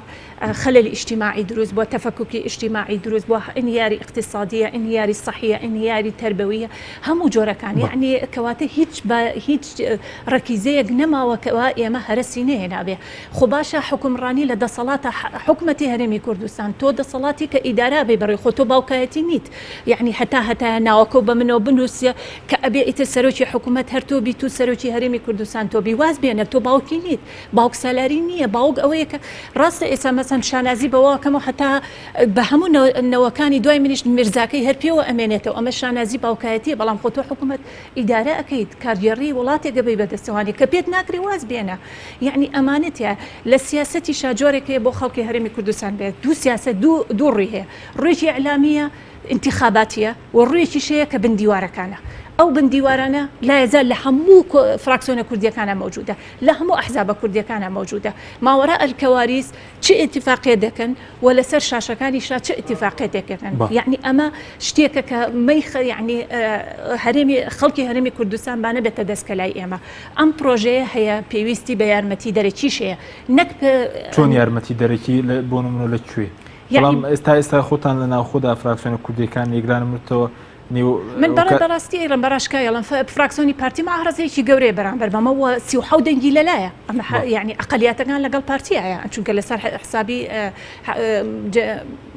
خلل اجتماعی دروست بووە، تفککی اجتماعی دروست بووە، انهیاری اقتصادیە، انهیاری صحیە، انهیاری تربویە، هەموو جۆرەکان یەعنی کەواتە هیچ بە هیچ ڕەکیزەیەک نەماوە کەوا ئێمە هەرەسی نەهێنابێ. خۆ باشە حوکمڕانی لە دەسەڵاتە حکومەتی هەرێمی کوردستان تۆ دەسەڵاتی کە ئیدارە بەی بەڕێ خۆ تۆ باوکایەتی نیت یەعنی هەتا هەتایە ناوەکەو بە منەوە بنووسە کە ئەبێ ئیتر سەرۆکی حکومەت هەر تۆ بیت و سەرۆکی هەرێمی کوردستان تۆ بی واز بێنە تۆ باوکی نیت باوک سالاری نییە باوک ئەوەیە کە ڕاستە ئێستا مەسەن شانازی بەوە کەم و حتا بە هەموو نەوەکانی دوای منیش میرزاکەی هەر پێوە ئەمێنێتەوە ئەمە شانازی باوکایەتیە بەڵام خۆ تۆ حکوومەت ئیدارە ئەکەیت کارگێڕی وڵاتێک ئەبەی بەدەستەوانی کە پێت ناکرێ واز بێنە یعنی ئەمانەتە لە سیاسەتیشا جۆرێک هەیە بۆ خەڵکی هەرێمی کوردستان بێت دوو سیاسەت دوو دوو ڕووی هەیە ڕوویەکی ئیعلامیە ئینتیخاباتیە و ڕوویەکیش هەیە کە بن دیوارەکانە ئەو بن دیوارانە لایەزال لە هەموو فراکسیۆنە کوردیەکانە مەوجودە لە هەموو ئەحزابە کوردیەکانا مەوجودە ماوەراء الکواریس چ ئیتفاقیەت دەکەن و لەسەر شاشەکانیشا چ ئیتفاقیەتێک دەکەن یەعنی ئەمە شتێکە کە مەیخە یەعنی هەرێمی خەڵکی هەرێمی کوردستان با نەبێتە دەستکەلای ئێمە ئەم پرۆژەیە هەیە پێویستی بە یارمەتی دەرەکیش هەیە نەک چۆن یارمەتی دەرەکی بۆ نمونە لە کوێ بەڵام ئێستا ئێستا خۆتان لە ناوخۆدا فراکسیۆنە کوردیەکان یەکلانمتەوە. من بەڵێ بەڕاستی ئەیڵێم بە ڕاشکاوی ئەڵێم فراکسیۆنی پارتی معارەزەیەکی گەورەیە بەرامبەر بەمە و 37 دەنگی لەلایە ئەمە یعنی ئەقلیاتەکان لەگەڵ پارتیایە چونکە لەسەر حسابی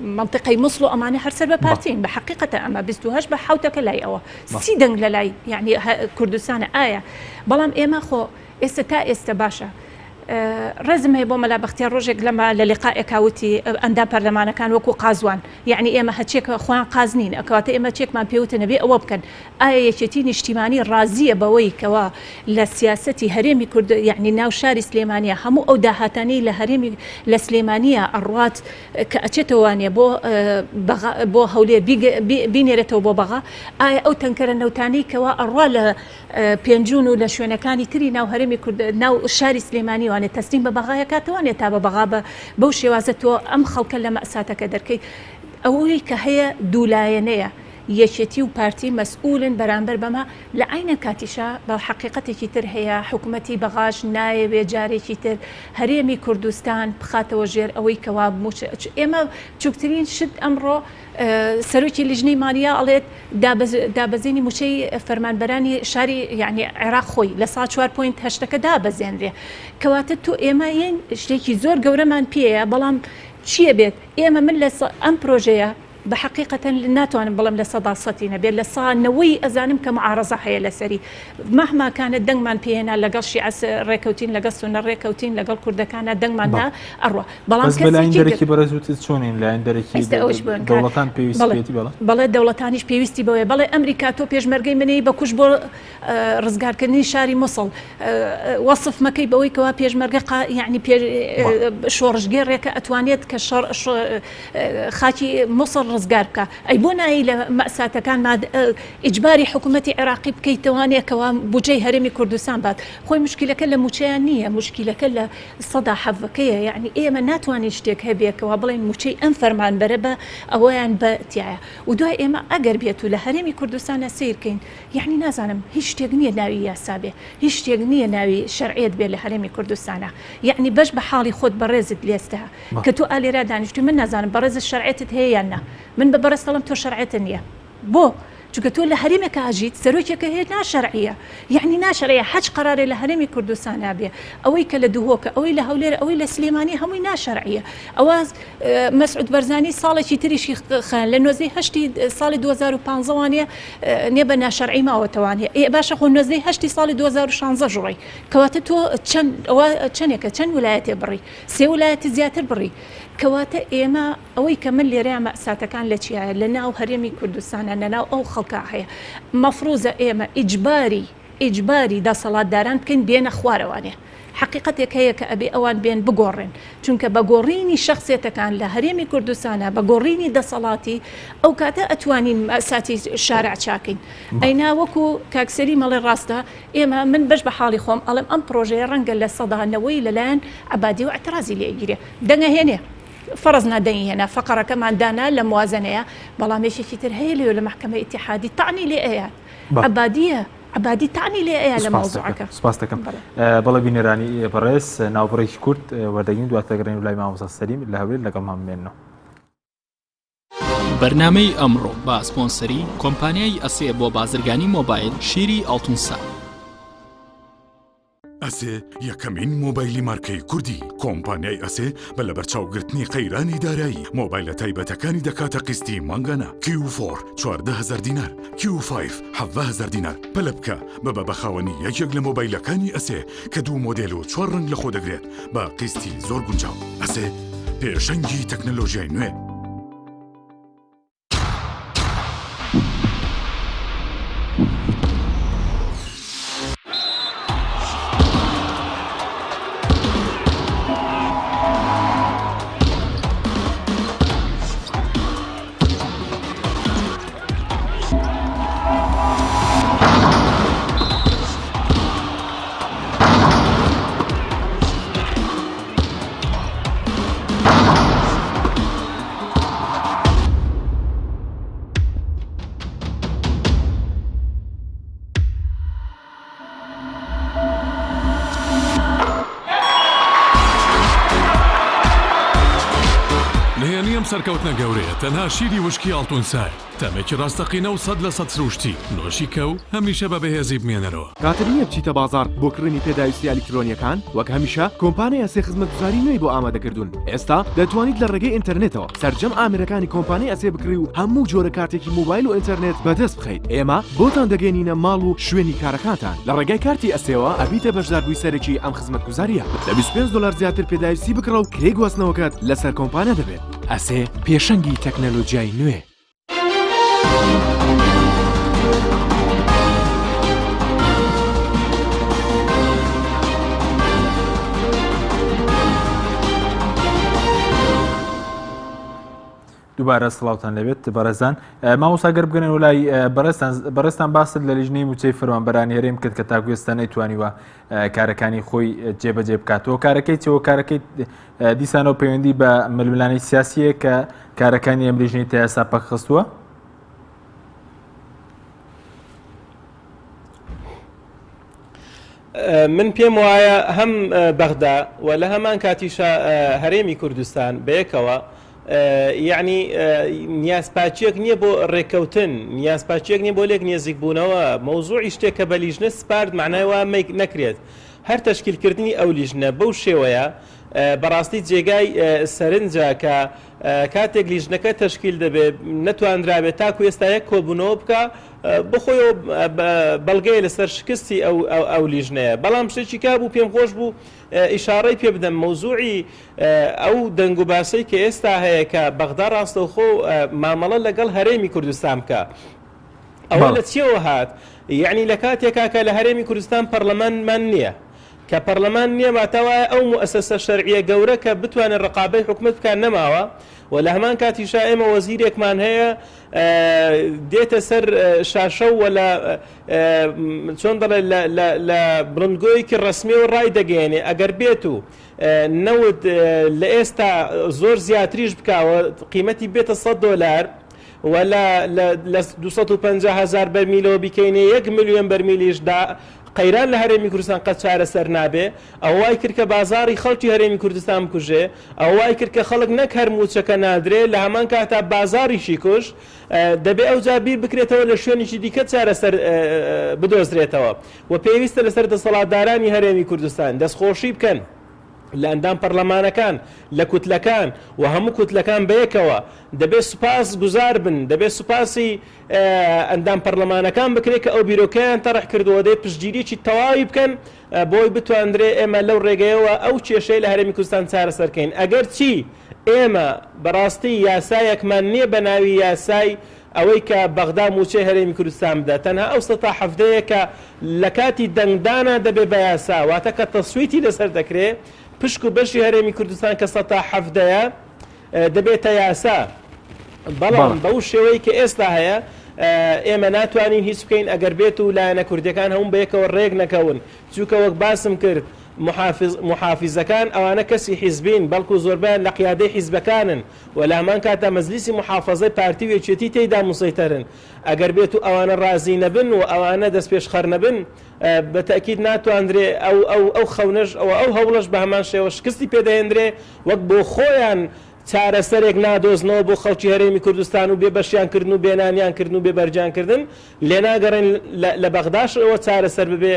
منطقەی موسڵ و ئەمانە هەر سەر بە پارتین بە حقیقەتە ئەمە 28 بە حوتەکە لای ئەوە سی دەنگ لە لای یعنی کوردستانە ئایا بەڵام ئێمە خۆ ئێستا تا ئێستا باشە ڕێزم هەیە بۆ مەلا بەختیار ڕۆژێک لەمە لە لقائێکا وتی ئەندام پەرلەمانەکان وەکو قازوان یەعنی ئێمە هەچێک خۆیان قاز نین کەواتە ئێمە چێکمان پێوتن ئەبێ ئەوە بکەن ئایا یەکێتی نیشتیمانی ڕازیە بەوەی کەوا لە سیاسەتی هەرێمی کورد یەعنی ناو شاری سلێمانیە هەموو ئەو داهاتانەی لە هەرێمی لە سلێمانیە ئەڕوات کە ئەچێتەوە وانە بۆ بەغا بۆ هەولێر بینێرێتەوە بۆ بەغا ئایا ئەو تەنکەرە نەوتانەی کەوا ئەڕوا لە پێنجون و لە شوێنەکانی تری ناو هەرێمی کورد ناو شاری سلێمانی وانێ تەسلیم بە بەغایە کاتەوانێ تا بە بەغا بە بەو شێوازە تۆ ئەم خەڵکە لە مەساتەکە دەرکەی ئەوەی کە هەیە دوولایەنەیە یەکێتی و پارتی مەسئولن بەرامبەر بەمە لە عەینە کاتیشا بە حەقیقەتێکی تر هەیە حکومەتی بەغاش نایەوێ جارێکی تر هەرێمی کوردستان بخاتەوە ژێر ئەوەی کەوا موچە ئێمە بچوکترین شت ئەمڕۆ سەرۆکی لیژنەی مالیە ئەڵێت دابەزینی موچەی فەرمانبەرانی شاری یعنی عێراق خۆی لە سا چوار point هەشتەکە دابەزێنرێ کەواتە تۆ ئێمە یین شتێکی زۆر گەورەمان پێیە بەڵام چییە بێت ئێمە من لە ئەم پرۆژەیە بە حقیقەتەن ناتوانم بڵێم لە سەدا سەتی نەبێت لە سا نەوەی ئەزانم کە معارەزە هەیە لەسەری مەهما کانە دەنگمان پێهێنا لەگەڵ شیعە ڕێکەوتین لەگەڵ سونە ڕێکەوتین لەگەڵ کوردەکانە دەنگمان دا ئەڕوا بەڵام بەس بەلایەن دەرەکی بەڕێز وتت چۆنین لایەن دەرەکی دەوڵەتان پێویستی پێیەتی بەڵێ بەڵێ دەوڵەتانیش پێویستی بەوەیە بەڵێ ئەمریکا تۆ پێشمەرگەی منی بە کوش بۆ ڕزگارکردنی شاری موسڵ وەسف مەکەی بەوەی کەوا پێشمەرگە یعنی شۆڕشگێڕێکە ئەتوانێت کە شەڕ خاکی موسڵ ڕزگار بکە ئەی بۆ نایی لە مەساتەکان ئیجباری حکوومەتتی عێراقی بکەیتوانێت کەوا بجەی هەرێمی کوردستان بات خۆی مشکلەکە لە موچەیان نییە مشکلەکە لە سەدا حەڤەکەیە یەعنی ئێمە ناتوانین شتێک هەبێ کەوا بڵێین موچەی ئەم فەرمانبەرە بە ئەوەیان بە تایە و دوای ئێمە ئەگەر بێت و لە هەرێمی کوردستانە سەیر کەین یەعنی نازانم هیچ شتێک نییە ناوی یاسا بێ هیچ شتێک نییە ناوی شەرعیەت بێ لە هەرێمی کوردستانە یەعنی بەش بە حاڵی خۆت بەڕێزت لێستە کە تۆ ئالێرا دانیشتوی من نازانم بەڕێزت شەرعیەتت هەیە یان نا من بە بەڕێزت ئەڵێم تۆ شەرعیەتت نییە بۆ؟ چونکە تۆ لە هەرێمێکا ئەژیت سەرۆکێکە هەیە ناشەرعیە یەعنی ناشەرعیە هەچ قەرارێ لە هەرێمی کوردستانا بێ ئەوەی کە لە دهۆکە ئەوەی لە هەولێرە ئەوەی لە سلێمانی هەمووی ناشەرعیە ئەوە مەسعود بەرزانی ساڵێکی تریشی خەیان لە نۆزدەی هەشتی ساڵی 2015 وانە نێ بە ناشەرعی ماوەتەوانێ ئێ باشە خۆ نۆزدەی هەشتی ساڵی 2016 ژڕی کەواتە تۆ چەند ئەوە چەندێکە چەند ولایەتێ بڕی سێ ولایەتی زیاتر بڕی کەواتە ئێمە ئەوەی کە من لێرەیا مەئساتەکان لە چیایە لە ناو هەرێمی کوردستانە لە ناو ئەو خەڵکە هەیە مەفروزە ئێمە ئیجباری ئیجباری دەسەڵاتداران بکەین بێنە خوارەوانێ حەقیقەتێک هەیە کە ئەبێ ئەوان بێن بگۆڕێن چونکە بە گۆڕینی شەخسێتەکان لە هەرێمی کوردستانە بە گۆڕینی دەسەڵاتی ئەو کاتە ئەتوانین مەئساتی شارع چاکەین ئەینا وەکو کاک سەلیم ئەڵێ ڕاستە ئێمە من بەش بە حاڵی خۆم ئەڵێم ئەم پرۆژەیە ڕەنگە 90% لەلایەن عەبادیەوە ئیعترازی لێ ئەگیرێ دەنگەهێنێ فەڕز نا دەنگی هێنا فەقەڕەکەمان دانا لە موازەنەیە بەڵام یەکێکی تر هەیە لێ لە مەحکەمە ئیتیحادی تەعنی لێ ئەیات عەبادیە عەبادی تەعنی لێ ئەیا لە مەوزوعەکە. سپاس دەکەم. بەڵێ بینەرانی بەڕێز ناوبڕێکی کورت وەردەگرین دواتر دەگەڕێین لای مامۆستا سەلیم لە هەولێر لەگەڵمان بمێننەوە. بەرنامەی ئەمڕۆ بە سپۆنسەری کۆمپانیای ئەسێ بۆ بازرگانی مۆبایل شیری ئاڵتونسا. ئەسێ یەکەمین مۆبایلی مارکەی کوردی کۆمپانیای ئەسێ بە لەبەرچاوگرتنی قەیرانی دارایی مۆبایلە تایبەتەکانی دەکاتە قیستی مانگانە کیو فۆر 14000 دینار کیو فایڤ 17000 دینار پەلە بکە ببە بە خاوەنی یەکێک لە مۆبایلەکانی ئەسێ کە دوو مۆدێل و چوار ڕەنگ لەخۆ دەگرێت بە قیستی زۆر گونجاو ئەسێ پێشەنگی تەکنەلۆژیای نوێ. ڕازی ئەم سەرکەوتنە گەورەیە تەنها شیری وشکی ئاڵتون سایە، تامێکی ڕاستەقینە و 100% سروشتی، نۆشی کە و هەمیشە بە بەهێزی بمێنەرەوە. کاتت نییە بچیتە بازاڕ بۆ کڕینی پێداویستییە ئەلیکترۆنییەکان؟ وەک هەمیشە کۆمپانیای ئەسێ خزمەتگوزاری نوێی بۆ ئامادەکردوون. ئێستا دەتوانیت لە ڕێگەی ئینتەرنێتەوە سەرجەم ئامێرەکانی کۆمپانیای ئەسێ بکڕی و هەموو جۆرە کارتێکی مۆبایل و ئینتەرنێت بەدەست بخەیت. ئێمە بۆتان دەگەیەنینە ماڵ و شوێنی کارەکانتان. لە ڕێگای کارتی ئەسێوە ئەبیتە بەشداربووی سەرەکی ئەم خزمەتگوزارییە. لە 25 دۆلار زیاتر پێداویستی بکڕە و کرێی گواستنەوەکەت لەسەر کۆمپانیا دەبێت. ئەسێ پێشەنگی تەکنەلۆجیای نوێ. دووبارە سڵاوتان لەبێت بەڕێزان مامۆستا گەر بگەنەوە لای بەڕێزتان بەڕێزتان باست لە لیژنەی موچەی فەرمانبەرانی هەرێم کرد کە تاکو ئێستا نەیتوانیوە کارەکانی خۆی جێبەجێ بکاتەوە کارەکەی چەوە کارەکەی دیسانەوە پەیوەندی بە ململانەی سیاسیە کە کارەکانی ئەم لیژنەی تا ئێستا پەکخستووە من پێم وایە هەم بەغدا و لە هەمان کاتیشا هەرێمی کوردستان بەیەکەوە یەعنی نیازپاکیەک نییە بۆ ڕێککەوتن، نیازپاکیەک نییە بۆ لێک نێزیکبوونەوە، مەوزوعی شتێک کە بە لیژنە سپارد مەعنای وا نەکرێت. هەر تەشکیلکردنی ئەو لیژنە بەو شێوەیە بەڕاستی جێگای سەرنجە کە کاتێک لیژنەکە تەشکیل دەبێت نەتوانرابێت تاکو ئێستا یەک کۆبوونەوە بکا بەخۆیەوە بەڵگەیە لەسەر شکستی ئەو لیژنەیە. بەڵام شتێکی کا بوو پێم خۆش بوو ئیشاڕەی پێ بدەم مەوزوعی ئەو دەنگ و باسەی کە ئێستا هەیە کە بەغدا ڕاستەوخۆ مامەڵە لەگەڵ هەرێمی کوردستان بکا ئەوە لە چیەوە هات یعنی لە کاتێکا کە لە هەرێمی کوردستان پەرلەمانمان نییە کە پەرلەمان نییە واتا وایە ئەو موئەسەسە شەرعیە گەورە کە بتوانێت ڕقابەی حکومەت بکات نەماوە و لە هەمان کاتیشا ئێمە وەزیرێکمان هەیە دێتە سەر شاشە و لە چۆن دەڵێ لە بڵندگۆیەکی ڕەسمیەوە ڕای دەگەیەنێ ئەگەر بێت و نەوت لە ئێستا زۆر زیاتریش بکا و قیمەتی بێتە 100 دۆلار و لە لە 250 هەزار بەرمیلەوە بیکەینە یەک ملیۆن بەرمیلیش دا قەیران لە هەرێمی کوردستان قەت چارەسەر نابێ ئەوە وای کرد کە بازاڕی خەڵکی هەرێمی کوردستان بکوژێ ئەوە وای کرد کە خەڵک نەک هەر مووچەکە نادرێ لە هەمان کاتا بازاڕیشی کوشت دەبێ ئەوجا بیر بکرێتەوە لە شوێنێکی دیکە چارەسەر بدۆزرێتەوە و پێویستە لەسەر دەسەڵاتدارانی هەرێمی کوردستان دەستخۆشی بکەن لە ئەندام پەرلەمانەکان لە کوتلەکان و هەموو کوتلەکان بەیەکەوە دەبێت سوپاس گوزار بن دەبێت سوپاسی ئەندام پەرلەمانەکان بکرێت کە ئەو بیرۆکەیان تەرح کردووە دەی پشتگیریی تەواوی بکەن بۆی بتواندرێ ئێمە لەو ڕێگەیەوە ئەو کێشەی لە هەرێمی کوردستان چارەسەر کەین ئەگەر چی ئێمە بەڕاستی یاسایەکمان نییە بە ناوی یاسای ئەوەی کە بەغدا مووچەی هەرێمی کوردستان بدات تەنها ئەو سەتا حەڤدەیە کە لە کاتی دەنگدانا دەبێ بە یاسا واتە کە تەسویتی لەسەر دەکرێ پشک و بەشی هەرێمی کوردستان کە سەتا حەڤدەیە دەبێتە یاسا بەڵام بەو شێوەی کە ئێستا هەیە ئێمە ناتوانین هیچ بکەین ئەگەر بێت و لایەنە کوردیەکان هەموو بەیەکەوە ڕێک نەکەون چونکە وەک باسم کرد محافیزەکان ئەوانە کەسی حیزبین بەڵکو زۆربەیان لە قیادەی حیزبەکانن و لە هەمان کاتدا مەجلیسی محافەزەی پارتی و یەکێتی تێیدا موسەیتەرن ئەگەر بێت و ئەوانە ڕازی نەبن و ئەوانە دەستپێشخەر نەبن بە تەئکید ناتواندرێ ئەو ئەو ئەو خەونەش و ئەو هەوڵەش بە هەمان شێوە شکستی پێدەهێندرێ وەک بۆ خۆیان چارەسەرێک نادۆزنەوە بۆ خەڵکی هەرێمی کوردستان و بێ بەشیان کردن و بێ نانیان کردن و بێ بەرگیان کردن لێناگەڕێن لە بەغداش ئەوە چارەسەر ببێ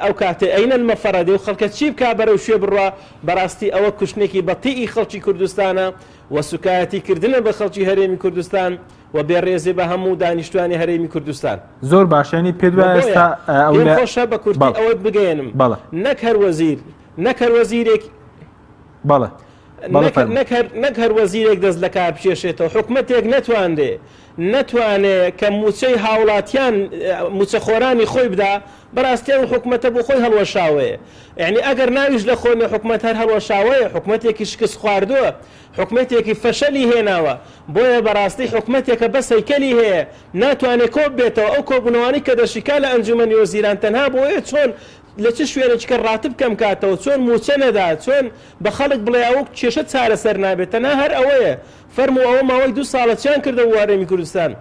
ئەو کاتێ ئەینە المەفەڕە دێ و خەڵکە چی بکا بەرەو کوێ بڕوا بەڕاستی ئەوە کوشتنێکی بەتیئی خەڵکی کوردستانە و سوکایەتی کردنە بە خەڵکی هەرێمی کوردستان و بێڕێزی بە هەموو دانیشتوانی هەرێمی کوردستان. زۆر باشە یانی پێت وایە ئێستا ئەو پێم خۆشە بە کورتی ئەوەت بگەیەنم نەک هەر وەزیر نەک هەر وەزیرێک بەڵێ نەک هەر وەزیرێک دەست لە کار بکێشێتەوە حکومەتێک نەتوانرێ نەتوانێ کە مووچەی هاوڵاتیان مووچەخۆرانی خۆی بدا بەڕاستی ئەو حکومەتە بۆ خۆی هەڵوەشاوەیە یعنی ئەگەر ناویش لە خۆ نێ حکومەت هەر هەڵوەشاوەیە حکومەتێکی شکست خواردووە حکومەتێکی فەشەلی هێناوە بۆیە بەڕاستی حکومەتێکە بەس هەیکەلی هەیە ناتوانێ کۆببێتەوە ئەو کۆبوونەوانەی کە دەشیکا لە ئەنجومەنی وەزیران تەنها بۆیە چۆن لە چ شوێنێکی کە ڕاتب کەم کاتەوە، چۆن مووچە نەدا، چۆن بە خەڵک بڵێ ئەو کێشە چارەسەر نابێت، تەنها هەر ئەوەیە. فەرموو ئەوە ماوەی دوو ساڵە چیان کردە بۆ هەرێمی کوردستان؟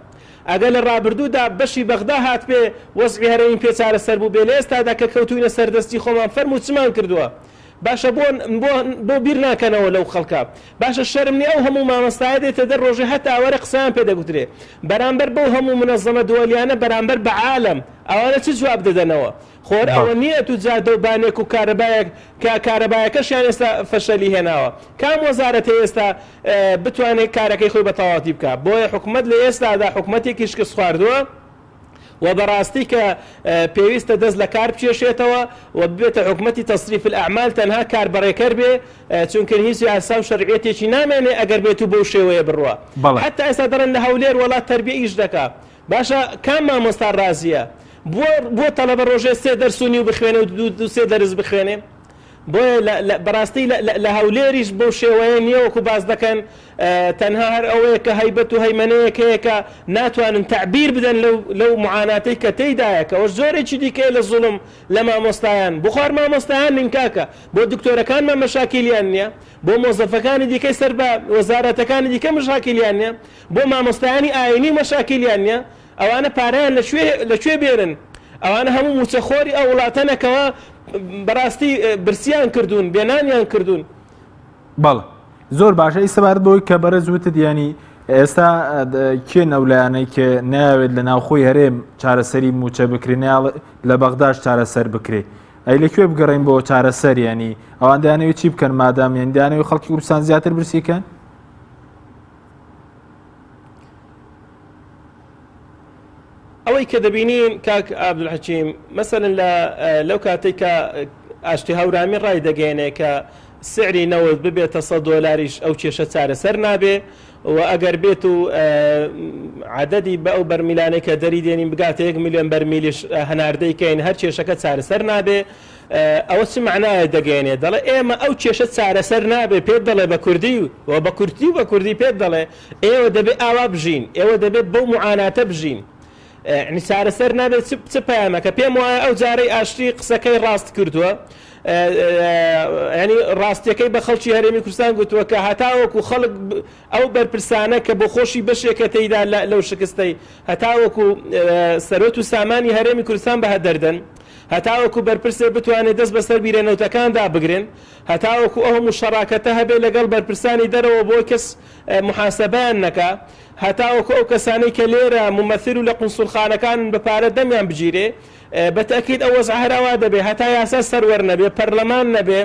ئەگەر لە ڕابردوودا بەشی بەغدا هاتبێ وەزعی هەرێمی پێ چارەسەر بووبێ، لە ئێستادا کە کەوتووینە سەر دەستی خۆمان فەرموو چمان کردووە؟ باشە بۆ بۆ بۆ بیر ناکەنەوە لەو خەڵکە باشە شەرم نیە ئەو هەموو مامۆستایە دێتە دەر ڕۆژێ هەتا وەرە قسەیان پێ دەگوترێ بەرامبەر بەو هەموو منەزەمە دوەلیانە بەرامبەر بە عالەم ئەوانە چ جواب دەدەنەوە خۆر ئەوە نیە تو جادە و بانێک و کارەبایەک کە کارەبایەکەشیان ئێستا فەشەلی هێناوە کام وەزارەت هەیە ئێستا بتوانێت کارەکەی خۆی بە تەواوەتی بکا بۆیە حکومەت لە ئێستادا حکومەتێکی شکست خواردووە و بەڕاستی کە پێویستە دەست لە کار بکێشێتەوە و ببێتە حکومەتی تصریف الاعمال تەنها کار بەڕێکەر بێ چونکە هیچ یاسا و شەرعیەتێکی نامێنێ ئەگەر بێت و بەو شێوەیە بڕوا حتا ئێستا دەڵێن لە هەولێر وەڵا تەربیە ئیش دەکا باشە کام مامۆستا ڕازیە بۆ بۆ تەڵەبە ڕۆژێ سێ دەرس و نیو بخوێنێ و دوو سێ دەرس بخوێنێ بۆیە بەڕاستی لە هەولێریش بەو شێوەیە نییە وەکو باس دەکەن تەنها هەر ئەوەیە کە هەیبەت و هەیمەنەیەک هەیە کە ناتوانن تەعبیر بدەن لەو لەو معاناتەی کە تێیدایە کە ئەوەش زۆرێکی دیکەیە لە زوڵم لە مامۆستایان بخوار مامۆستایان نین کاکە بۆ دکتۆرەکانمان مەشاکیلیان نییە بۆ مۆزەفەکانی دیکەی سەر بە وەزارەتەکانی دیکە مشاکیلیان نییە بۆ مامۆستایانی ئاینی مەشاکیلیان نییە ئەوانە پارەیان لە کوێ لە کوێ بێنن ئەوانە هەموو موچەخۆری ئەو وڵاتەنە کەوا بەڕاستی برسیان کردوون بێنانیان کردوون. بەڵێ زۆر باشە ئەی سەبارەت بەوەی کە بەڕێز وتت یانی ئێستا کێن ئەو لایەنەی کە ناوێت لە ناوخۆی هەرێم چارەسەری موچە بکرێ لە بەغداش چارەسەر بکرێ ئەی لە کوێ بگەڕین بۆ چارەسەر ینی ئەوان دەیانەوێت چی بکەن مادام یان دەیانەوێت خەڵکی کوردستان زیاتر برسیکەن؟ ئەوەی کە دەبینین کاک عەبدولحەکیم مەسەلەن لە لەو کاتێک کە ئاشتی هەورامی ڕای دەگەێنێ کە سعری نەوت ببێتە 100 دۆلاریش ئەو کێشە چارەسەر نابێ و ئەگەر بێت و عددی بە ئەو بەرمیلانەی کە دەری دێنین بگاتە یەک میلیۆن بەرمیلیش هەناردەی کەین هەر کێشەکە چارەسەر نابێ ئەوە چ معنایە دەگەێنێ دەڵێ ئێمە ئەو کێشە چارەسەر نابێ پێت دەڵێ بە کوردی و بە کورتی و بە کوردی پێت دەڵێ ئێوە دەبێ ئاوا بژین، ئێوە دەبێت بەو موعاناتە بژین. یەعنی چارەسەر نابێت چ چ پەیامەکە؟ پێم وایە ئەو جارەی ئاشتی قسەکەی ڕاست کردووە. یەعنی ڕاستیەکەی بە خەڵکی هەرێمی کوردستان گوتووە کە هەتاوەکو خەڵک ئەو بەرپرسانە کە بۆ خۆشی بەشێکە تێیدا لەو شکستەی هەتاوەکو سەرۆت و سامانی هەرێمی کوردستان بە هەدەردەن هەتاوەکو بەرپرسێ بتوانێت دەست بەسەر بیرە نەوتەکاندا بگرن هەتاوەکو ئەو هەموو شەراکەتە هەبێ لەگەڵ بەرپرسانی دەرەوە بۆ کەس موحاسەبەیان نەکا هەتاوەکو ئەو کەسانەی کە لێرە مومەسیل و لە قونسوڵخانەکانن بە پارە دەمیان بگیرێ بە تەئکید ئەو وەزعە هەر ئاوا دەبێ هەتا یاسا سەروەر نەبێ پەرلەمان نەبێ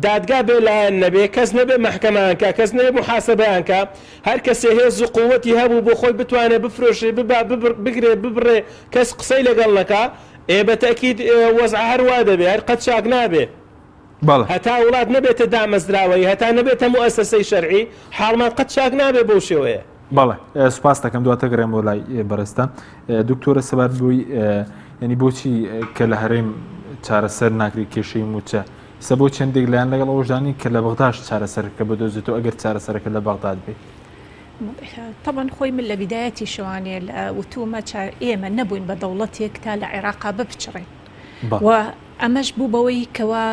دادگا بێ لایەن نەبێ کەس نەبێ مەحکەمەیان کا کەس نەبێ موحاسەبەیان کا هەر کەسێ هێز و قووەتی هەبوو بۆ خۆی بتوانێ بفرۆشێ ببا بگرێ ببڕێ کەس قسەی لەگەڵ نەکا ئێ بە تەئکید وەزعە هەر وا دەبێ هەر قەت چاک نابێ. بەڵێ. هەتا وڵات نەبێتە دامەزراوەیی، هەتا نەبێتە موئەسەسەی شەرعی، حاڵمان قەت چاک نابێ بەو شێوەیە. بەڵێ سوپاست دەکەم دواتر گەڕێم بۆ لای بەڕێزتان دکتۆرە سەبارەت بۆی یعنی بۆچی کە لە هەرێم چارەسەر ناکرێت کێشەی موچە سە بۆ چندێک لایەن لەگەڵ ئەوەشدانی کە لە بەغداش چارەسەرەکە بدۆزێتەوە ئەگەر چارەسەرەکە لە بەغداد بێت طبعا خۆی من لە بیدایەتی شوانێ لە وتومە ئێمە نەبووین بە دەوڵەتێک تا لە عێراقا بپچڕێن و ئەمەش بوو بەوەی کەوا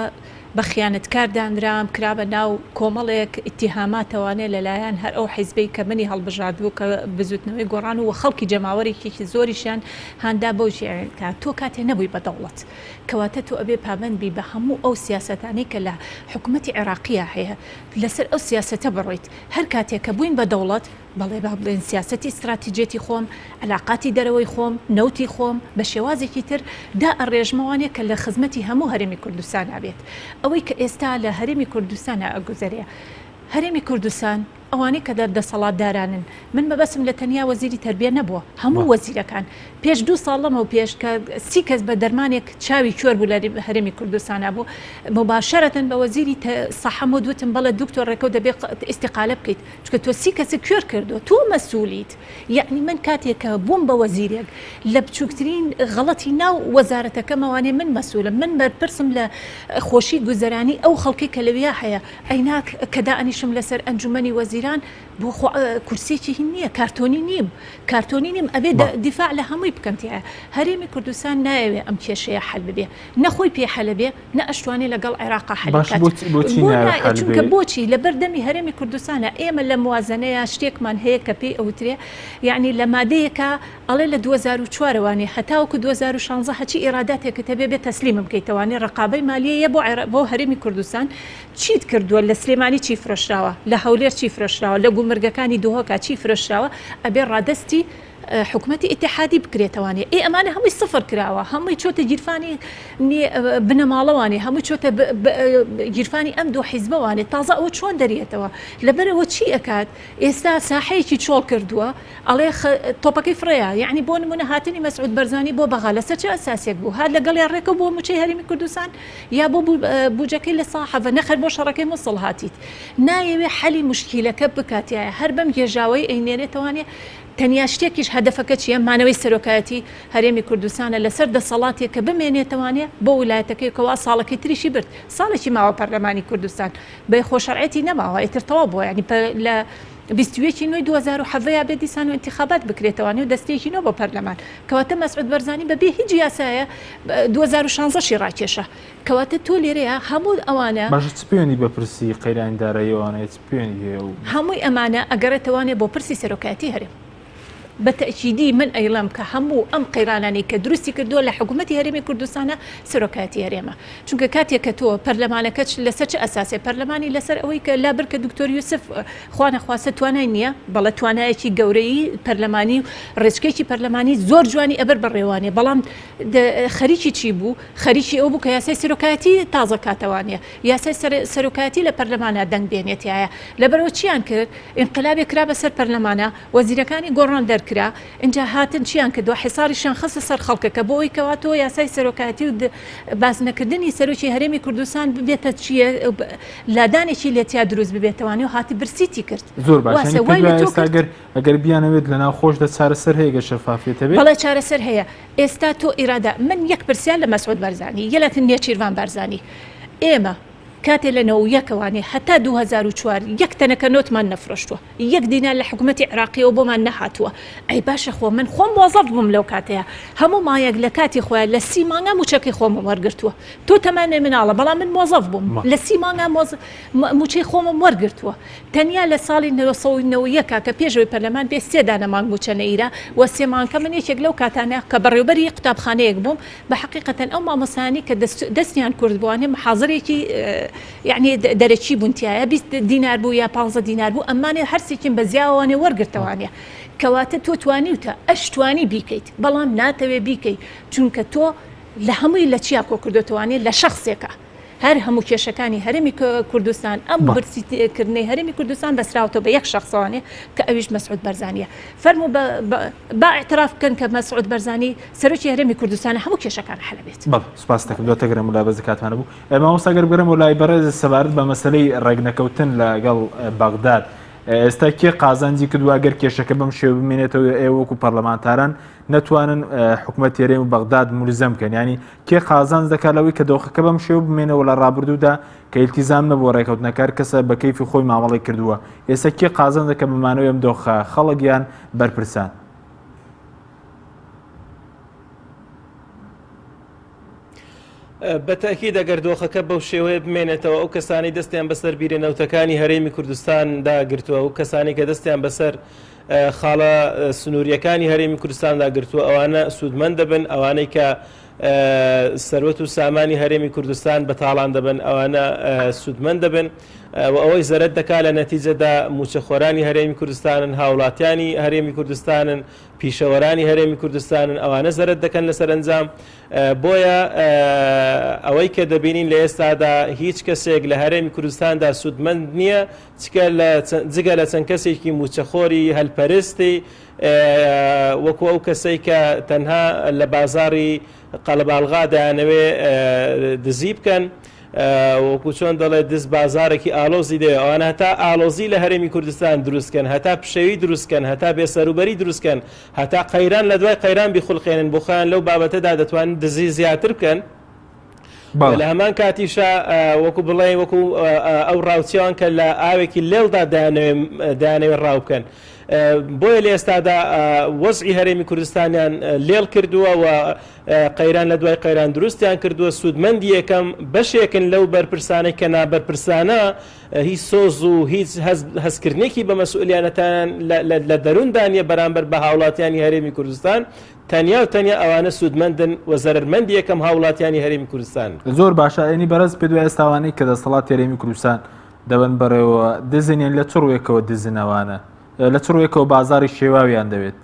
بە خیانەتکار دانرام، کرا بە ناو کۆمەڵێک ئیتیهاماتەوانێ لە لایەن هەر ئەو حیزبەی کە منی هەڵبژاردبوو کە بزوتنەوەی گۆڕان و خەڵکی جەماوەرێکیی زۆریشیان هاندا بەو کە تۆ کاتێ نەبووی بە دەوڵەت کەواتە تۆ ئەبێ پابەند بی بە هەموو ئەو سیاسەتانەی کە لە حکومەتی عێراقییا هەیە لەسەر ئەو سیاسەتە بڕۆیت هەر کاتێ کە بووین بە دەوڵەت بەڵێ با بڵێین سیاسەتی ستراتیجیەتی خۆم، عەلاقاتی دەرەوەی خۆم، نەوتی خۆم بە شێوازێکی تر دائەڕێژمەوانێ کە لە خزمەتی هەموو هەرێمی کوردستانا بێت. ئەوەی کە ئێستا لە هەرێمی کوردستانا ئەگوزەرێ، هەرێمی کوردستان ئەوانەی کە دەسەڵاتدارانن، من مەبەستم لە تەنیا وەزیری تەربیە نەبووە، هەموو وەزیرەکان پێش دوو ساڵ لەمەو پێش کە سی کەس بە دەرمانێک چاوی کوێر بوو لە هەرێمی کوردستانا بوو، موباشەرەتەن بە وەزیری سەحەم وتم بەڵێ دکتۆر ڕێکەوت دەبێ ئیستیقالە بکەیت. چونکە تۆ سی کەست کوێر کردووە تۆ مەسولیت یەعنی من کاتێک کە بووم بە وەزیرێک لە بچووکترین غەڵەتی ناو وەزارەتەکەمەوانێ من مەسولم من بەرپرسم لە خۆشی گوزەرانی ئەو خەڵکی کە لەویا هەیە ئەیناک کە دائەنیشم لەسەر ئەنجومەنی وەزیران. وەزیران بۆ خۆ کورسیەکی هین نییە کارتۆنی نیم کارتۆنی نیم ئەبێ دیفاع لە هەمووی بکەم تایە هەرێمی کوردستان نایەوێ ئەم کێشەیە حەل ببێ نە خۆی پێ حەلە بێ نە ئەشتوانێ لەگەڵ عێراقا حەلی باش بکات بۆچی بۆچی بۆ نایەوێ نا حەل چونکە بێ؟ بۆچی لەبەر دەمی هەرێمی کوردستانە ئێمە لە موازەنەیە شتێکمان هەیە کە پێی ئەوترێ یەعنی لە مادەیەکا ئەڵێ لە 2004 وانێ هەتاوەکو 2016 هەچی ئیراداتێکت هەبێ بێ تەسلیمم کەیتەوانێ ڕەقابەی مالیە یە بۆ عێرا بۆ هەرێمی کوردستان چیت کردووە لە سلێمانی چی فرۆشراوە لە هەولێر چی فرۆشراوە لە گومرگەکانی دهۆکا چی فرۆشراوە ئەبێ ڕادەستی حکومەتی ئیتیحادی بکرێتەوانێ ئێ ئەمانە هەمووی سفر کراوە هەمووی چۆتە گیرفانی بنەماڵەوانێ هەمووی چۆتە گیرفانی ئەم دوو حیزبەوانێ تازە ئەوە چۆن دەرێتەوە لەبەرەوە چی ئەکات ئێستا ساحەیەکی چۆڵ کردووە ئەڵێ تۆپەکەی فڕێیا یعنی بۆ نمونە هاتنی مەسعود بەرزانی بۆ بەغا لەسەر چه ئەساسێک بوو هات لەگەڵیان ڕێکەوت بۆ موچەی هەرێمی کوردستان یا بۆ بوجەکەی لە ساحەڤە نەخەر بۆ شەڕەکەی موسڵ هاتیت نایەوێ حەلی مشکیلەکە بکات یایە هەر بەم گێژاوەی ئەینێرێتەوانێ تەنیا شتێکیش هەدەفەکە چیە مانەوەی سەرۆکایەتی هەرێمی کوردستانە لەسەر دەسەڵاتێک کە بمێنێتەوانێ بۆ ولایەتەکەی کەوا ساڵەکەی تریشی برد ساڵێکی ماوە پەرلەمانی کوردستان بێ خۆ شەرعێتی نەماوە ئیتر تەواو بووە یانی لە 21 نۆی 2017 یا بێ دیسان و انتخابات بکرێتەوانێ و دەستەیەکی نۆ بۆ پەرلەمان کەواتە مەسعود بەرزانی بە بێ هیچ یاسایە 2016 شی ڕاکێشا کەواتە تۆ لێرەیە هەموو ئەوانە باشە چ پەیوەندی بە پرسی قەیرانی داراییەوانە چ پەیوەندی هەیە و هەمووی ئەمانە ئەگەڕێتەوانێ بۆ پرسی سەرۆکایەتی هەرێم. بە تەئکیدی من ئەیڵێم کە هەموو ئەم قەیرانانەی کە دروستی کردووە لە حکوومەتی هەرێمی کوردستانە سەرۆکایەتی هەرێمە. چونکە کاتێک کە تۆ پەرلەمانەکە لەسەر چ ئەساسێ پەرلەمانی لەسەر ئەوەی کە لابر کە دکتۆر یوسف خوا نەخواستە توانای نییە بەڵێ توانایەکی گەورەی پەرلەمانی و ڕێچکەیەکی پەرلەمانی زۆر جوانی ئەبەر بەڕێوانێ بەڵام خەریکی چی بوو؟ خەریکی ئەوە بوو کە یاسای سەرۆکایەتی تازە کاتەوانێ یاسای سەرۆکایەتی لە پەرلەمانا دەنگ بێنێتایە لەبەرئەوە چیان کرد ئینقلابێک کرا بەسەر پەرلەمانا وەزیرەکانی گۆڕان دەرکرا ئینجا هاتن چیان کردوە حیساریشیان خستە سەر خەڵکەکە بۆ ئەوەی کەوا تۆ یاسای سەرۆکایەتی و باس نەکردنی سەرۆکی هەرێمی کوردستان ببێتە چیە لادانێکی لێتیا دروست ببێتەوانێ و هاتی برسیتی کرد زۆر باشە واسە وای لە تۆ ئێستا کرد گەر ئەگەر بیانەوێت لەناو خۆشدا چارەسەر هەیە گەر شەفافیەت هەبێت؟ بەڵێ چارەسەر هەیە ئێستا تۆ ئیرادە من یەک پرسیار لە مەسعود بارزانی یەلە نێچیرڤان بارزانی ئێمە کاتێ لە نەوە یەکەوانێ هەتا 2004 یەک تەنەکە نۆتمان نەفرۆشتووە یەک دینار لە حکوومەتی عێراقیەوە بۆمان نەهاتووە ئەی باشە خۆ من خۆم مۆزەف بووم لەو کاتەیە هەموو مانگێک لە کاتی خۆیان لە سی مانگا مووچەکەی خۆمم وەرگرتووە تۆ تەمەنێ مناڵە بەڵام من مۆزەف بووم لە سی مانگا مووچەی خۆمم وەرگرتووە تەنیا لە ساڵی 1991 کە پێش ئەوەی پەرلەمان بێ سێ دانە مانگ مووچە نەیرا و سێ مانگکە من یەکێک لەو کاتانە کە بەڕێوبەری قوتابخانەیەک بووم بە حەقیقەتەن ئەو مامۆستایانەی کە دەستیان کورت بووانێ محازەرێکی یعنی دەرەکی بوون تایە 20 دینار بوو یا 15 دینار بوو ئەمانێ هەرسێکیم بە زیاوانێ وەرگرتەوانێ کەواتە تۆ توانیوتە ئەشتوانی بیکەیت بەڵام ناتەوێ بیکەیت چونکە تۆ لە هەمووی لە چیا کۆ کردۆتەوانێ لە شەخسێکە هەر هەموو کێشەکانی هەرێمی کوردستان ئەم برسی کردنەی هەرێمی کوردستان بەسراوەتەوە بە یەک شەخسەوانێ کە ئەویش مەسعود بەرزانیە فەرموو با اعتراف بکەن کە مەسعود بەرزانی سەرۆکی هەرێمی کوردستانە هەموو کێشەکان حەل بێت. بەڵێ سوپاس دەکەم دواتر گەرم ولا بەزی کاتمان بوو مامۆستا گەر بگەرم لای بەڕێز سەبارەت بە مەسەلەی ڕێکنەکەوتن لەگەڵ بەغداد ئێستا کێ قازانجی کردووە گەر کێشەکە بەم شێوە بمێنێتەوە ئێوە وەکو پەرلەمانتاران نەتوانن حکومەت هەرێم و بەغداد مولزەم بکەن یانی کێ قازانج دەکات لەوەی کە دۆخەکە بەم شێوە بمێنەوە لە ڕابردوودا کە ئیلتیزام نەبووە ڕێکەوتنەکە هەر کەسە بە کەیفی خۆی مامەڵەی کردووە ئێستا کێ قازانج دەکات بە مانەوەی ئەم دۆخە خەڵک یان بەرپرسان؟ بە تەئکید ئەگەر دۆخەکە بەو شێوەیە بمێنێتەوە ئەو کەسانەی دەستیان بەسەر بیرە نەوتەکانی هەرێمی کوردستاندا گرتووە و کەسانی کە دەستیان بەسەر خاڵە سنووریەکانی هەرێمی کوردستاندا گرتووە ئەوانە سوودمەند دەبن ئەوانەی کە سەروەت و سامانی هەرێمی کوردستان بە تاڵان دەبن ئەوانە سوودمەند دەبن و ئەوەی زەرەد دەکا لە نەتیجەدا موچەخۆرانی هەرێمی کوردستانن هاوڵاتیانی هەرێمی کوردستانن پیشەوەرانی هەرێمی کوردستانن ئەوانە زەرەد دەکەن لە سەرەنجام بۆیە ئەوەی کە دەبینین لە ئێستادا هیچ کەسێک لە هەرێمی کوردستاندا سوودمەند نییە جگە لە چەند کەسێکی موچەخۆری هەلپەرستی وەکو ئەو کەسەی کە تەنها لە بازاڕی قەڵەباڵغا دەیانەوێ دزی بکەن وەکو چۆن دەڵێ دز بازارێکی ئالۆزی دەوێت ئەوانە هەتا ئالۆزی لە هەرێمی کوردستان دروستکەن هەتا پشێوی دروستکەن هەتا بێسەروبەری دروستکەن هەتا قەیران لە دوای قەیران بیخولقێنن بۆ خۆیان لەو بابەتەدا دەتوانن دزی زیاتر بکەن. لە هەمان کاتیشا وەکو بڵێ وەکو ئەو ڕاوچیان کە لە ئاوێکی لێڵدا دەیانەوێت ڕاو بکەن. بۆیە لە ئێستادا وەزعی هەرێمی کوردستانیان لێڵ کردووە و قەیران لە دوای قەیران دروستیان کردووە سوودمەندی یەکەم بەشێکن لەو بەرپرسانەی کە نابەرپرسانە هیچ سۆز و هیچ هەستکردنێکی بە مەسئولیانەتان لە دەرووندا نییە بەرامبەر بە هاوڵاتیانی هەرێمی کوردستان تەنیا و تەنیا ئەوانە سوودمەندن و زەرەرمەندی یەکەم هاوڵاتیانی هەرێمی کوردستانن. زۆر باشە ئەنی بەڕێز پێت وایە ئێستا ئەوانەی کە دەسەڵاتی هەرێمی کوردستان دەبەن بەڕێوە دزن یان لە چ ڕوویەکەوە دزن ئەوانە لە چ ڕوویەکەوە بازاڕی شێواویان دەوێت؟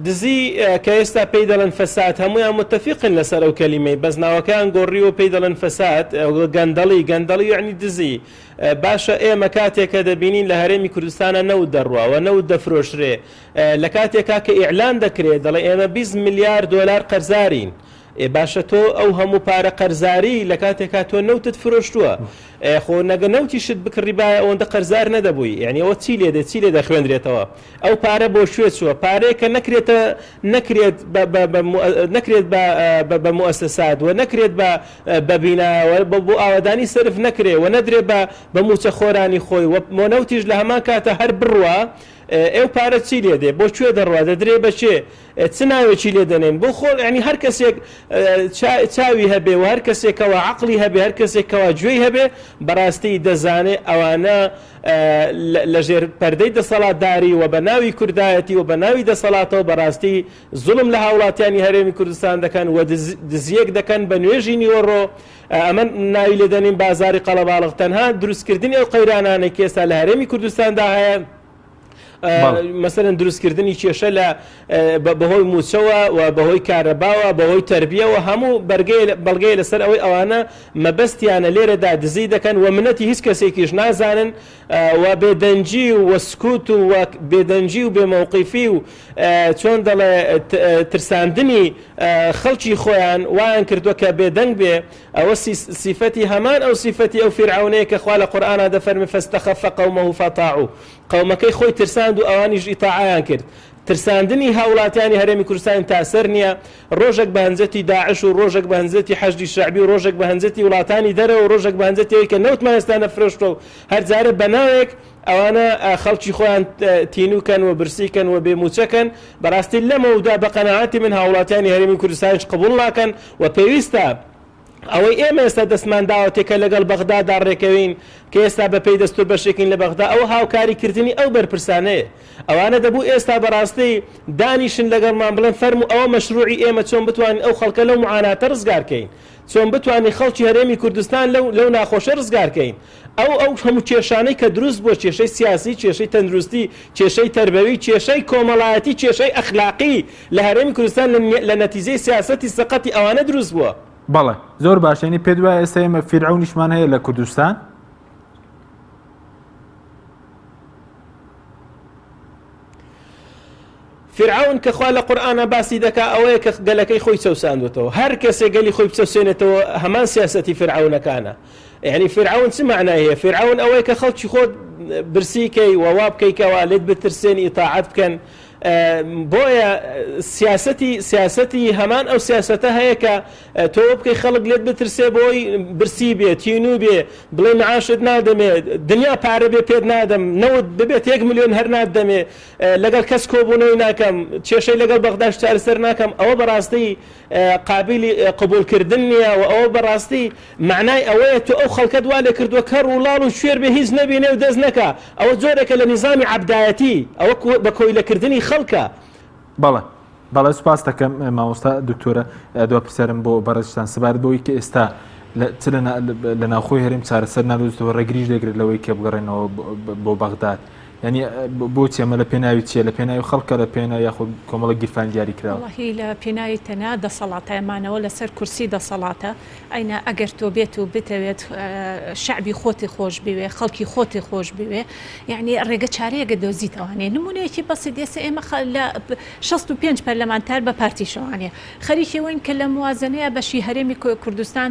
دزی کە ئێستا پێی دەڵێن فەساد هەمویان متفقن لەسەر ئەو کەلیمەی بەس ناوەکەیان گۆڕیوە پێی دەڵێن فەساد گەندەڵی گەندەڵی یعنی دزی باشە ئێمە کاتێک کە دەبینین لە هەرێمی کوردستانە نەوت دەڕوا و نەوت دەفرۆشرێ لە کاتێکا کە ئیعلان دەکرێت دەڵێ ئێمە 20 ملیار دۆلار قەرزارین ئێ باشە تۆ ئەو هەموو پارە قەرزاری لە کاتێکا تۆ نەوتت فرۆشتووە ئێ خۆ نەگە نەوتیشت بکڕیبایە ئەوەندە قەرزار نەدەبووی یعنی ئەوە چی لێ دێ چی لێ دەخوێندرێتەوە ئەو پارە بۆ کوێ چووە پارەیە کە نەکرێتە نەکرێت نەکرێت بە موئەسەسات و نەکرێت بە بە بینایەوە بۆ ئاوەدانی سەرف نەکرێ و نەدرێ بە بە مووچە خۆرانی خۆی و نەوتیش لە هەمان کاتە هەر بڕوا ئەو پارە چی لێ دێ بۆ کوێ دەڕوا دەدرێ بە کێ چ ناوێکی لێ دەنێن بۆ خۆ یعنی هەر کەسێک چاوی هەبێ و هەر کەسێکەوە عەقڵی هەبێ هەر کەسێکەوە گوێی هەبێ بەڕاستی دەزانێ ئەوانە لەژێر پەردەی دەسەڵاتداری و بە ناوی کوردایەتی و بە ناوی دەسەڵاتەوە بەڕاستی زوڵم لە هاوڵاتیانی هەرێمی کوردستان دەکەن و دزیەک دەکەن بە نوێژی نیوەڕۆ ئەمە ناوی لێ دەنین بازاری قەڵەباڵغ تەنها دروستکردنی ئەو قەیرانانەی کە ئێستا لە هەرێمی کوردستاندا هەیە مەسەلەن دروستکردنی کێشە لە بەهۆی موچەوە و بەهۆی کارەباوە بەهۆی تربیەوە هەموو بەڵگەیە لەسەر ئەوەی ئەوانە مەبەستیانە لێرەدا دزی دەکەن و منەتی هیچ کەسێکیش نازانن و بێدەنگی و سکوت و بێدەنگی و بێمەوقیفی و چۆن دەڵێ ترساندنی خەڵکی خۆیان وایان کردووە کە بێدەنگ بێ ئەوە سیفەتی هەمان ئەو سیفەتی ئەو فیرعەونەیە کە خوا لە قورئانا دەفەرمێ فاستخف قومه فاطاعوه قەومەکەی خۆی ترساند و ئەوانیش ئیتاعەیان کرد. ترساندنی هاوڵاتیانی هەرێمی کوردستانی تا سەر نییە، ڕۆژێک بە هەنجەتی داعش و ڕۆژێک بە هەنجەتی حەشدی شەعبی و ڕۆژێک بە هەنجەتی وڵاتانی دەرەوە و ڕۆژێک بە هەنجەتی ئەوەی کە نەوتمان ئێستا نەفرۆشتوە و هەر جارێ بە ناوێک ئەوانە خەڵکی خۆیان تینوو کەن و برسی کەن و بێ مووچە کەن. بەڕاستی لەمەودا بە قەناعەتی من هاوڵاتیانی هەرێمی کوردستانیش قبوڵ ناکەن و پێویستە ئەوەی ئێمە ئێستا دەستمان داوەتێ کە لەگەڵ بەغدادا ڕێکەوین، کە ئێستا بەپێی دەستوور بەشێکین لە بەغدا، ئەوە هاوکاریکردنی ئەو بەرپرسانەیە. ئەوانە دەبوو ئێستا بەڕاستی دانیشن لەگەڵمان بڵێن فەرموو ئەوە مەشروعی ئێمە چۆن بتوانین ئەو خەڵکە لەو معاناتە ڕزگار کەین، چۆن بتوانین خەڵکی هەرێمی کوردستان لەو لەو ناخۆشە ڕزگار کەین. ئەو ئەو هەموو کێشانەی کە دروست بووە، کێشەی سیاسی، کێشەی تەندروستی، کێشەی تەربەوی، کێشەی کۆمەڵایەتی، کێشەی ئەخلاقی لە هەرێمی کوردستان لە لە نەتیجەی سیاسەتی سەقەتی ئەوانە دروست بووە. بەڵێ زۆر باشە یانی پێت وایە ئێستا ئێمە فیرعەونیشمان هەیە لە کوردستان؟ فیرعەون کە خوا لە قورئانا باسی دەکا ئەوەیە کە گەلەکەی خۆی چەوساندوەتەوە هەر کەسێک گەلی خۆی بچەوسێنێتەوە هەمان سیاسەتی فیرعەونەکانە یعنی فیرعەون چ معنای هەیە فیرعەون ئەوەیە کە خەڵکی خۆت برسی کەی و وا بکەی کەوا لێت بترسێن ئیتاعەت بکەن بۆیە سیاسەتی سیاسەتی هەمان ئەو سیاسەتە هەیە کە تۆ بکەی خەڵک لێت بترسێ بۆی برسی بێ تینوو بێ بڵێ معاشت نادەمێ دنیا پارە بێ پێت نادەم نەوت ببێت یەک ملیۆن هەر ناتدەمێ لەگەڵ کەس کۆبوونەوەی ناکەم، کێشەی لەگەڵ بەغداش چارەسەر ناکەم، ئەوە بەڕاستی قابیلی قبوڵکردن نییە و ئەوە بەڕاستی مەعنای ئەوەیە تۆ ئەو خەڵکەت وا لێکردووە کەڕ و ڵاڵ و کوێر بێ هیچ نەبینێ و دەست نەکا، ئەوە جۆرێکە لە نیزامی عەبدایەتی، ئەوە بە کۆیلەکردنی خەڵکە. بەڵێ بەڵێ سوپاست دەکەم مامۆستا دکتۆرە دوا پرسیارم بۆ بەڕێزتان سەبارەت بەوەی کە ئێستا چ لە ناوخۆی هەرێم چارەسەر نادۆزێتەوە ڕێگریش دەگرێت لەوەی کە بگەڕێنەوە بۆ بەغداد یانی بۆچی ئەمە لە پێناوی چیە لە پێناوی خەڵکە لە پێنا یاخود کۆمەڵە گیرفان دیاری کراوە؟ وەڵاهی لە پێناوی تەنها دەسەڵاتە مانەوە لەسەر کورسی دەسەڵاتە ئەینا ئەگەر تۆ بێت و بتەوێت شەعبی خۆتی خۆش بوێ خەڵکی خۆتی خۆش بوێ یعنی ڕێگە چارەیەکە دۆزیتەوانێ نمونەیەکی بەسیت ئێستا ئێمە لە 65 پەرلەمانتار بە پارتیشەوانێ خەریکی ئەوەین کە لە موازنەیە بەشی هەرێمی کوردستان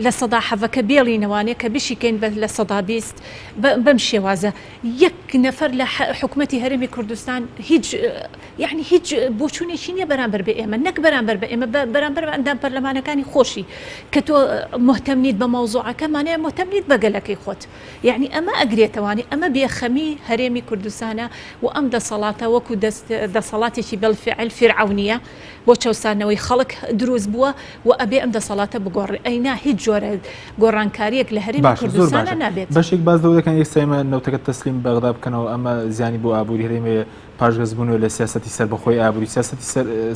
لە سەدا حەڤەکە بێڵینەوانێ کە بشیکەین بە لە سەدا 20 بەم شێوازە یەک. نەفەر لە حکومەتی هەرێمی کوردستان هیچ یەعنی هیچ بۆچوونێکی نییە بەرامبەر بە ئێمە، نەک بەرامبەر بە ئێمە، بەرامبەر بە ئەندام پەرلەمانەکانی خۆشی، کە تۆ موهتەم نیت بە مەوزوعەکە، مانای موهتەم نیت بە گەلەکەی خۆت. یەعنی ئەمە ئەگرێتەوانی، ئەمە بێخەمی هەرێمی کوردستانە و ئەم دەسەڵاتە وەکو دەست دەسەڵاتێکی بەلفعل فیرعەونییە بۆ چەوساندنەوەی خەڵک دروست بووە و ئەبێ ئەم دەسەڵاتە بگۆڕێ، ئەینا هیچ جۆرە گۆڕانکارییەک لە هەرێمی باشە زۆر کوردستانا باشە نابێت. بەشێک باس لەوە دەکەن ئێستا ئێمە نەوتەکە تەسلیم بەغدا بکەنەوە ئەمە زیانی بۆ ئابووری هەرێم هەیە پاشگەزبوونەوە لە سیاسەتی سەربەخۆی ئابووری، سیاسەتی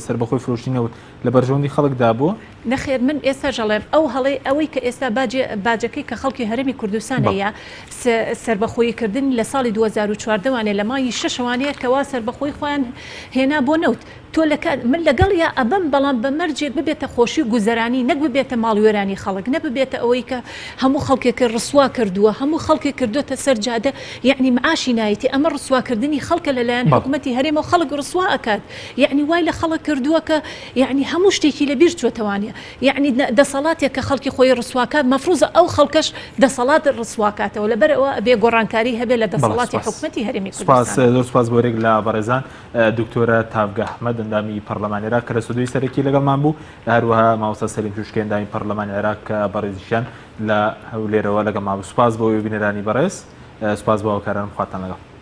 سەربەخۆی فرۆشتنی نەوت لە بەرژەوەندی خەڵکدا بووە؟ نەخێر من ئێستاش ئەڵێم ئەو هەڵەی ئەوەی کە ئێستا باجێ باجەکەی کە خەڵکی هەرێمی کوردستان بەڵێ. هەیە سەربەخۆیی کردن لە ساڵی 2014 وانێ لە مانگی شەشەوانەیە کەوا سەربەخۆی خۆیان هێنا بۆ نەوت تۆ لە کات من لەگەڵیا ئەبم بەڵام بە مەرجێک ببێتە خۆشی و گوزەرانی نەک ببێتە ماڵوێرانی خەڵک نە ببێتە ئەوەی کە هەموو خەڵکێکە ڕسوا کردووە هەموو خەڵکێک کردۆتە سەر جادە یەعنی معاشی نایەتی ئەمە ڕسوا کردنی خەڵکە لەلایەن حکومەتی هەرێمەوە خەڵک ڕسوا ئەکات یەعنی وای لە خەڵک کردووە کە یەعنی هەموو شتێکی لە بیر چۆتەوانە یەعنی دەسەڵاتێک کە خەڵکی خۆی ڕسوا کات مەفروزە ئەو خەڵکەش دەسەڵات ڕسوا کاتەوە لەبەر ئەوە ئەبێ گۆڕانکاری هەبێ لە بەڵێ دەسەڵاتی سوپاس حکومەتی هەرێمی سوپاس کوردستان. زۆر سوپاس بۆ هەرێک لە بەڕێزان دکتۆرە تاڤگە ئەحمەد ئەندامی پەڕلەمانی عێراق کە لە ستۆدیۆی سەرەکی لەگەڵمان بوو، هەروەها مامۆستا سەلیم توشکی ئەندامی پەڕلەمانی عێراق کە بەڕێزیشیان لە هەولێرەوە لەگەڵمان بوو. سوپاس بۆ ئێوەی بینەرانی بەڕێز، سوپاس بۆ هاوکارانم، خواتان لەگەڵ.